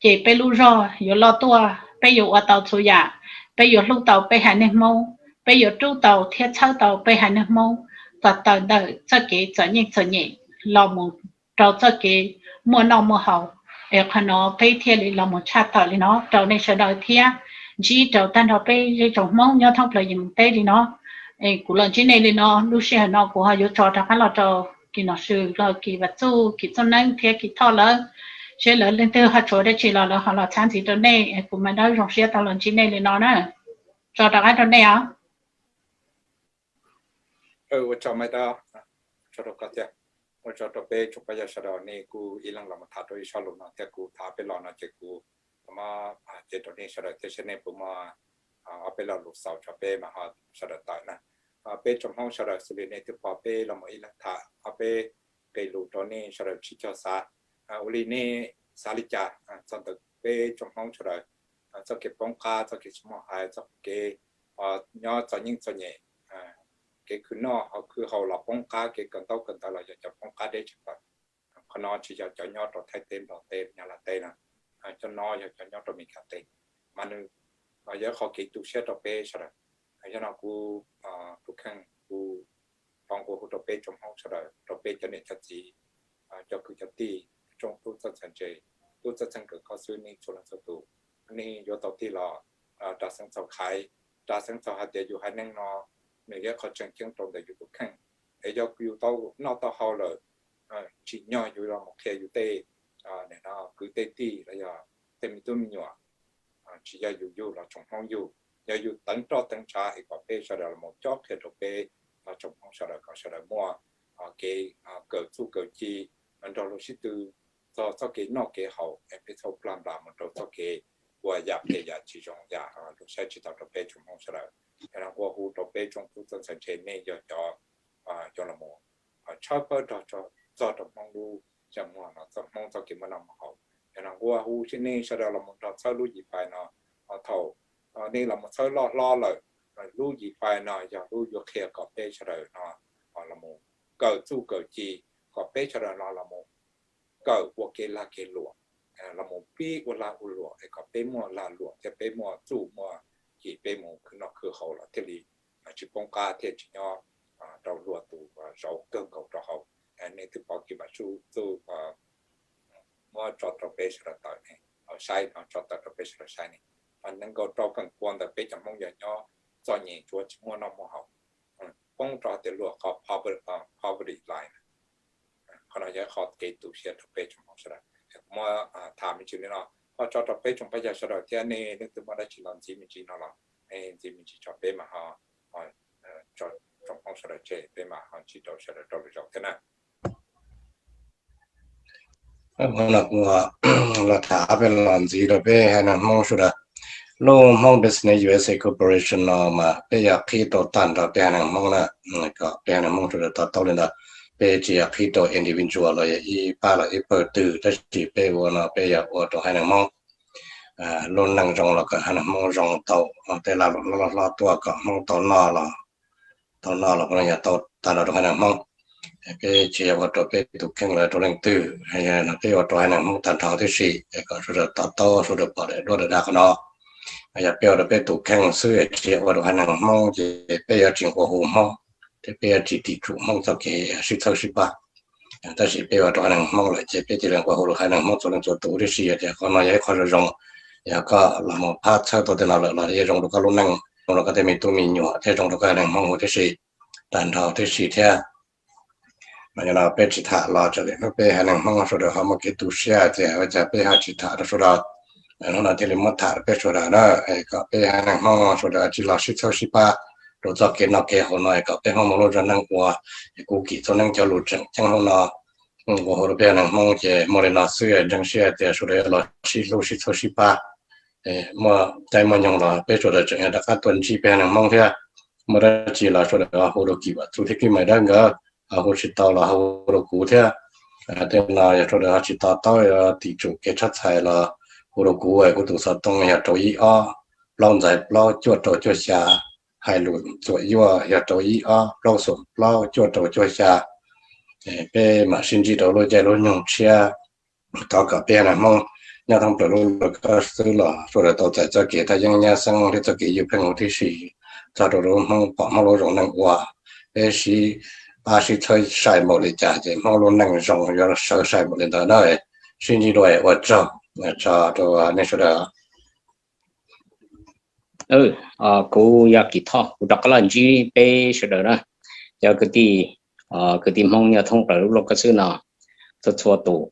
ces peb lub zog yuav loj tuaj, peb yuav ua tau txhua yam, peb yuav hlub tau peb haiv neeg Hmoob, peb yuav rub tau thiab txhawb tau peb haiv neeg Hmoob kom tawm ntawm txoj kev txom nyem txom nyem los mus rau txoj kev muaj noj muaj haus. Es qhov no peb thiaj li los mus tshaj tawm li no rau nej sawv daws thiab ntsib rau tag nrho peb zej tsoom Hmoob nyob thoob plaws yim mus teb li no. Es kuv los ntsib nej li no, lub sij hawm no kuv ho yuav tso rov qab los rau Kis Nom Swm los Kis Vam Txuj, Kis Txooj Neeb thiab Kis Thoj lawv, seb lawv leej twg ho tshuav dab tsi los lawv ho los txhab ntxiv rau nej. Kuv Maiv Dawb zoo siab tau los ntsib nej li no na. Tso rov qab rau nej os. Ua tsaug Maiv Dawb, ua tsaug rau koj thiab, ua tsaug rau peb tsoom phooj ywg sawv daws, nej kuj ib leeg los mus tham rau ib sob lus no thiab kuv tham peb los no ces kuv muab cev rau nej sawv daws thiab seb nej puas muaj ob peb lo lus xaus tso peb mam ho sawv daws tawm na. peb tsoom Hmoob sawv daws xws li nej twb pom peb los mus ib leeg tham, peb qe lus rau nej sawv daws sib cog xav. Ua li nej xav li cas txog ntawm peb tsoom Hmoob sawv daws txoj kev poob qab, txoj kev tsis muaj hais, txoj kev nyob txom nyem txom nyem, kev khwv noj ho khwv haus los poob qab, kev kawm ntaub kawm ntawv los yog cov poob qab deb tshaj plaws. Qhov no tsis yog cov nyob rau Thaib teb, Nplog teb, Nyab Laj teb na, cov no yog cov nyob rau Meskas teb, mas nws yog qhov kev tu siab rau peb sawv daws. Yog no kuv tus kheej kuv thov nqua hu rau peb tsoom Hmoob sawv daws, rau peb cov niam cov txiv, cov kwv cov tij, tsoom tub txawj txheej ntse, tub txawj txheej kawm koj xwb, nej txhua leej txhua tus, nej yuav tau tig los rau xeev txaus khaiv, rau xeev txaus hais tias yus haiv neeg no nws yog qhov tseem ceeb rau ntawm yus tus kheej. Es yog yus tau noj tau haus lawm, tsim nyog yus los mus qhia yus tej kwv tej tij los yog tej me tub me nyuam, tsis yog yus yug los tsoom Hmoob yug, yog yus teev roj teev ntshav es kom peb sawv daws los mus cob qhia rau peb tsoom Hmoob sawv daws kom sawv daws muaj kev kawm txuj kawm ci nrog luag sib tw txog txoj kev noj kev haus es peb txhob plag nplas mus rau txoj kev ua yam phem yam tsis zoo yam luag saib tsis taus rau peb tsoom Hmoob sawv daws. Yog no nqua hu rau peb tsoom tub txawj txheej ntse, nej yog cov yuav los mus tshawb fawb nrog txog rau Hmoob lub sij hawm no, txog Hmoob txoj kev muaj noj muaj haus. Yog no nqua hu rau nej sawv daws los mus nrog txhawb lub G five no. Thaum nej los mus txhawb loj hlob lawm, lub G five no yog lub yuav qhia kom peb sawv daws no los mus kawm txuj kawm ci, kom peb sawv daws no los mus kawm ua kev lag kev luam, los mus pib ua lag ua luam es kom peb muaj lag luam thiab peb muaj txuj muaj ci, peb mus khwv noj khwv haus los thiaj li tsis poob qab thiaj tsis nyob rau luag tus zauv kawg nkaus rau hauv. Nej twb pom kiv vam sub txuj muab tso rau peb sawv daws tawm ne, saib no, tso tawm rau peb sawv daws saib ne. Nees nkaum rau feem pua ntawm peb cov Hmoob yog nyob txom nyem, tsuas tsis muaj noj muaj haus, poob rau hais tias luag qhov poverty line. Qhov no yog qhov kev tu siab rau peb tsoom Hmoob sawv daws. Kuv muab tham me ntsis li no, ho tso rau peb tsoom Paj Yawg sawv daws thiab, nej leej twg muaj dab tsi los ntxiv me ntsis no los nej ntxiv me ntsis tso peb mas ho tso tsoom Hmoob sawv daws tseg, peb mam ho ntsib rau sawv daws rau lwm zaus thiab na. Los tham peb los ntxiv rau peb haiv neeg Hmoob sawv daws. Lub Hmoob Business U S A Corporation no mas peb yog qhib tau tag nrho peb haiv neeg Hmoob na, kom peb haiv neeg Hmoob sawv daws to taub li ntawd. Peb tsis yog qhib rau individual los yog ib pab los ib pawg twg, tab sis peb ua no peb yog ua rau haiv neeg Hmoob lub neej zoo los kom haiv neeg Hmoob zoo, tau tej lag luam hlob hlob tuaj kom Hmoob tau noj los, tau noj los puav leej yog tau tag nrho rau haiv neeg Hmoob. Peb tsis yog ua rau peb tus kheej los rau leej twg, peb ua rau haiv neeg Hmoob tag nrho tib si, kom sawv daws to taub, sawv daws pom daim duab daim da qhov no. Yog peb ua rau peb tus kheej xwb tsis yog ua rau haiv neeg Hmoob ces peb yuav tsis nqua hu Hmoob, thiab peb yuav tsis tim tsum Hmoob txoj kev sib txhawb sib pab. Tab sis peb ua rau haiv neeg Hmoob lawm ces peb cia li nqua hu rau haiv neeg Hmoob txhua leej txhua tus tib si tias qhov no yog ib qho zoo zoo, yog koj los mus phab txhawb tau tej no lawm los yeej zoo rau koj lub neej, zoo rau koj tej me tub me nyuam thiab zoo rau koj haiv neeg Hmoob huv tib si, tag nrho tib si thiab. Mas yog no peb tsis tham los txog li hnub peb haiv neeg Hmoob sawv daws ho muaj kev tu siab tias ua cas peb ho tsis tham rau sawv daws. Hnub no thiaj li muab tham rau peb sawv daws na, kom peb haiv neeg Hmoob sawv daws tsis los sib txhawb sib pab rau txoj kev noj kev haus no, kom peb Hmoob muaj lub zog neej ua. Kuv Kim Txooj Neeb cov lus tseem ceeb hnub no, kuv hu rau peb haiv neeg Hmoob ces muaj li no xwb, ntseeg siab tias sawv daws yuav los sib hlub sib txhawb sib pab, muaj caij muaj nyoog los peb sawv daws tseem yog rov qab tuaj ntsib peb haiv neeg Hmoob thiab. Muaj dab tsi los sawv daws hu rau Kim Vam Txuj thiab Kib Maiv Dawb nkawd, hu tsis tau los hu rau kuv thiab. Tej no yog sawv daws ho tsis to taub yuav tim tsum kev tshab txhais los hu rau kuv, kuv tus xov tooj yog rau ib ob plaub ntxais plaub cuaj rau cuaj xya, hais lus txuam yuaj yog rau ib ob plaub xoom plaub cuaj rau cuaj xya. Peb mam sib ntsib rau lub caij lub nyoog tshiab. Thov kom peb haiv neeg Hmoob nyob thoob plaws lub laj kab xwb los sawv daws tau txais txoj kev thaj yeeb nyab xeeb thiab txoj kev ywj pheej huv tib si, txog rau lub Hmoob pom Hmoob lub zoo neej ua. Peb sib pab sib txhawb sai npaum li cas ces Hmoob lub neej zoo yuav sawv sai npaum li ntawd na. Sib ntsib dua ua tsaug, tsaug rau nej sawv daws. Kuv yog Kim Thoj, kuv rov qab los ntsib peb sawv daws na, cov kwv tij, kwv tij Hmoob nyob thoob plaws lub laj kab xwb no, txhua txhua tus.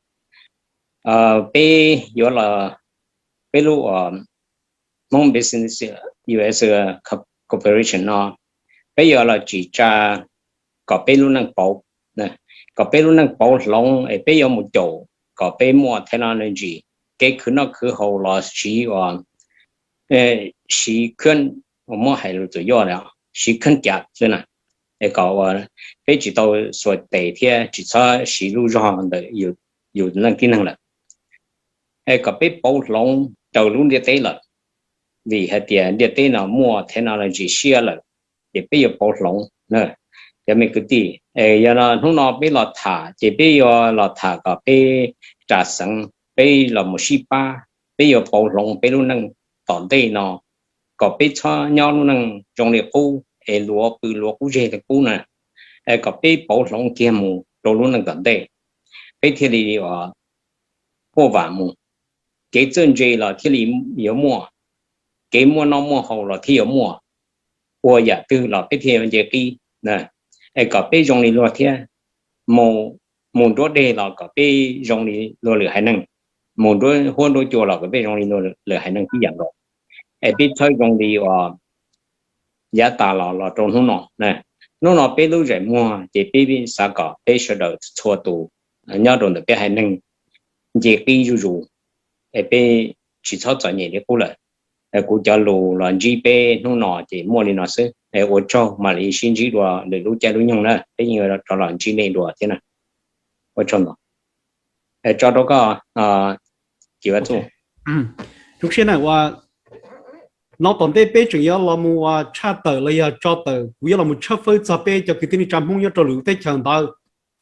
Peb yuav los, peb lub Hmoob Business U S Corporation no, peb yuav los tsim tsa kom peb lub neej pauv, kom peb lub neej pauv hloov es peb yuav mus caum kom peb muaj technology, kev khwv noj khwv haus los siv ua, siv khab, muab hais lus txuas yuaj, siv khab cam xwb na. es kom peb tsis tau xuas tes thiab tsis txhob siv lub zog ntawm yus leej tib neeg lawm. Es kom peb pauv hloov rau lub ntiaj teb lawm, vim hais tias ntiaj teb no muaj technology siab lawm, ces peb yuav pauv hloov. Cov me kwv tij, yog no hnub no peb los tham ces peb yuav los tham kom peb ras xeev, peb los mus sib pab, peb yuav pauv hloov peb lub neej tom ntej no, kom peb txhob nyob lub neej zoo li qub es luav pw luav qub zeg li qub na, es kom peb pauv hloov kiag mus rau lub neej tom ntej, peb thiaj li quaj vam mus. Kev txawj ntse los thiaj li yuav muaj, kev muaj noj muaj haus los thiaj yuav muaj, ua yam twg los peb thiaj yuav nce qib. Es kom peb zoo li luag thiab, mus nruab dej los kom peb zoo li luag lwm haiv neeg, mus nruab huab nruab cua los kom peb zoo li luag lwm haiv neeg tib yam nkaus. Es peb txhawb zoo li uas yav tas los los rau hnub no. Hnub no peb lub zais muag ces peb xav kom peb sawv daws txhua tus nyob rau ntawm peb haiv neeg nce qib zuj zus, es peb tsis txhob txom nyem li qub lawm. Kuv cov lus los ntsib peb hnub no ces muaj li no xwb, es ua tsaug, mam li sib ntsib dua lwm lub caij lub nyoog na, peb yeej rov los ntsib nej dua thiab na. Ua tsaug ntau. Tso rau koj, Ci Vaj Txuj. Zoo siab na, ua no tom ntej peb tseem yuav los mus ua tshaj tawm los yog tso tawm, kuv yuav los mus tshawb fawb txog peb cov kwv tij neej tsa Hmoob nyob rau lwm teb chaws ntawd,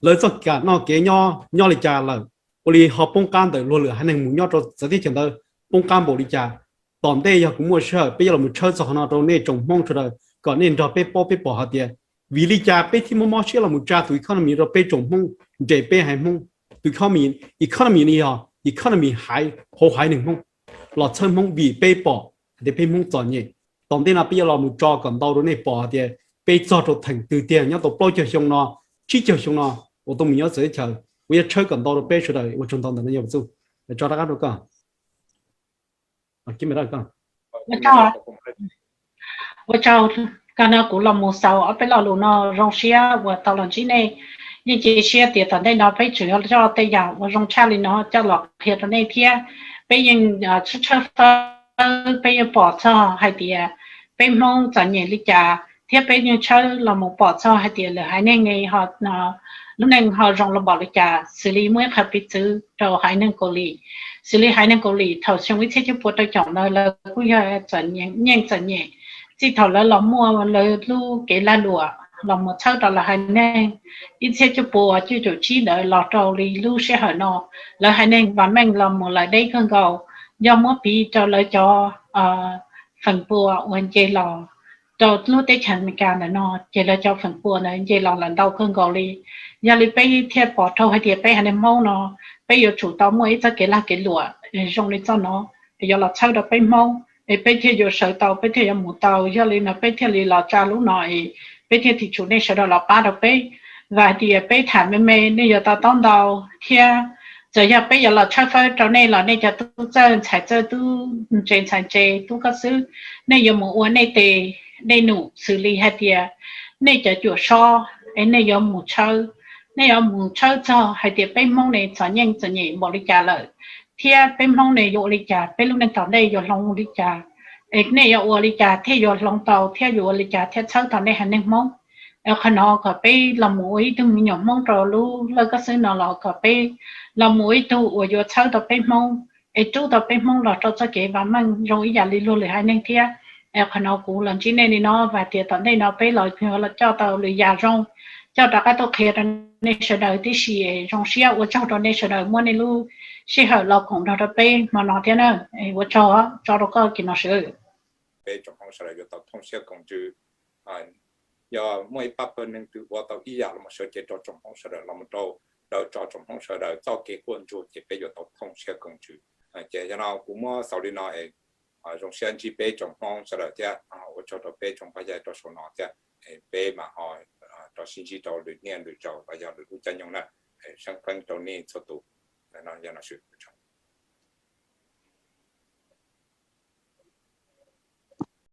lawv txoj kev noj kev nyob nyob li cas lawm, ua li ho poob qab ntawm luag lwm haiv neeg mus nyob rau txawv teb chaws ntawd poob qab npaum li cas. Tom ntej yog kuv muaj sij hawm peb yuav los mus tshawb txog qhov no rau nej tsoom Hmoob sawv daws kom nej nrog peb paub peb pom hais tias vim li cas peb thiaj muaj mob siab los mus tsa tus economy rau peb tsoom Hmoob, nres peb haiv Hmoob. Tus economy, economy no yog economy haiv, hauv haiv neeg Hmoob los txhawb Hmoob vim peb pom hais tias peb Hmoob txom nyem. Tom ntej no peb yuav los mus tso kom ntau rau nej pom hais tias peb txog rau theem twg tiag nyob tau plaub caug xyoo no, tsib caug xyoo no uas tuaj mus nyob txawv teb chaws. Kuv yuav tshawb kom ntau rau peb sawv daws. Ua tsaug ntau ntawm no, Ci Vaj Txuj. Tso rov qab rau koj. Ua tsaug, koj no kuv los mus xaus ob peb lo lus no, zoo siab uas tau los ntsib nej. Yeej cia siab tias tom ntej no peb tseem yuav coj tej yam uas zoo tshaj li no coj los qhia rau nej thiab. Peb yeej tshawb tshawb fawb, peb yeej pom txog hais tias peb Hmoob txom nyem li cas, thiab peb yeej tshawb los mus pom txog hais tias lwm haiv neeg ne lub neej ho zoo los npaum li cas, xws li muaj ib qho piv txwv rau haiv neeg Kaus Lim. Xws li haiv neeg Kaus Lim thaum xyoo ib txhiab cuaj pua rau caum ntawd lawv kuj yog txom nyem, yeej txom nyem txij thaum lawv los muaj lawv lub kev lag luam los mus txhawb rau lawv haiv neeg ib txhiab cuaj pua cuaj caum tsib ntawd los rau li lub sij hawm no. Lawv haiv neeg vam meej los mus lawm deb kawg nkaus, yog muab piv rau lawv cov feem pua uas nce los rau lub teb chaws Amelikas ntawm no ces lawv cov feem pua ntawd nce los lawm ntau kawg nkaus li. Yog li peb thiaj pom dhau hais tias peb haiv neeg Hmoob no peb yuav tsum tau muaj ib txoj kev lag kev luam zoo li txoj no, yuav los txhawb rau peb Hmoob es peb thiaj yuav sawv tau, peb thiaj yuav mus tau. Yog li no peb thiaj li los tsa lub no es peb thiaj thim tsum nej sawv daws los pab rau peb. Vam hais tias peb tham me me nej yuav to taub ntau thiab. Txawm yog peb yuav los tshawb fawb rau nej los nej cov tub txawj ntxhais txawj, tub ntse ntxhais ntse, tub koj xwb, nej yuav mus ua nej tes dej num xws li hais tias nej cov cuam sob es nej yuav mus tshawb, nej yuav mus tshawb txog hais tias peb Hmoob ne txom nyem txom nyem npaum li cas lawm, thiab peb Hmoob ne yuav ua li cas, peb lub neej tom ntej yuav hloov li cas, es nej yuav ua li cas thiaj yuav hloov tau thiab yuav ua li cas thiaj txhawb tau nej haiv neeg Hmoob. Qhov no kom peb los mus ua ib tug me nyuam Hmoob rau lub laj kab xwb no los kom peb los mus ua ib tug uas yuav txhawb tau peb Hmoob es rub tau peb Hmoob los rau txoj kev vam meej zoo ib yam li luag lwm haiv neeg thiab. Qhov no kuv los ntsib nej li no, vam tias tom ntej no peb los coj tau lwm yam zoo coj rov qab tuaj qhia rau nej sawv daws tib si. Zoo siab ua tsaug rau nej sawv daws muab nej lub sij hawm los koom nrog rau peb hmo no thiab na. Ua tsaug, tso rau koj Kiv Nom Swv. Peb tsoom Hmoob sawv daws yuav tau thooj siab koom ntsws. Yog muaj ib pab pawg neeg twg ua tau ib yam los mus sawv cev rau tsoom Hmoob sawv daws, los mus rau daws tso tsoom Hmoob sawv daws txoj kev quaj ntsuag ces peb yuav tau thooj siab koom ntsws. Ces yog no kuv muab xaus li no es zoo siab ntsib peb tsoom Hmoob sawv daws thiab ua tsaug rau peb tsoom pab yaj rau saum no thiab. Peb mam ho rov sib ntsib rau lwm niaj lwm zaus los yog lwm lub caij nyoog na. Seeb pleeb rau nej txhua tus. Yog no,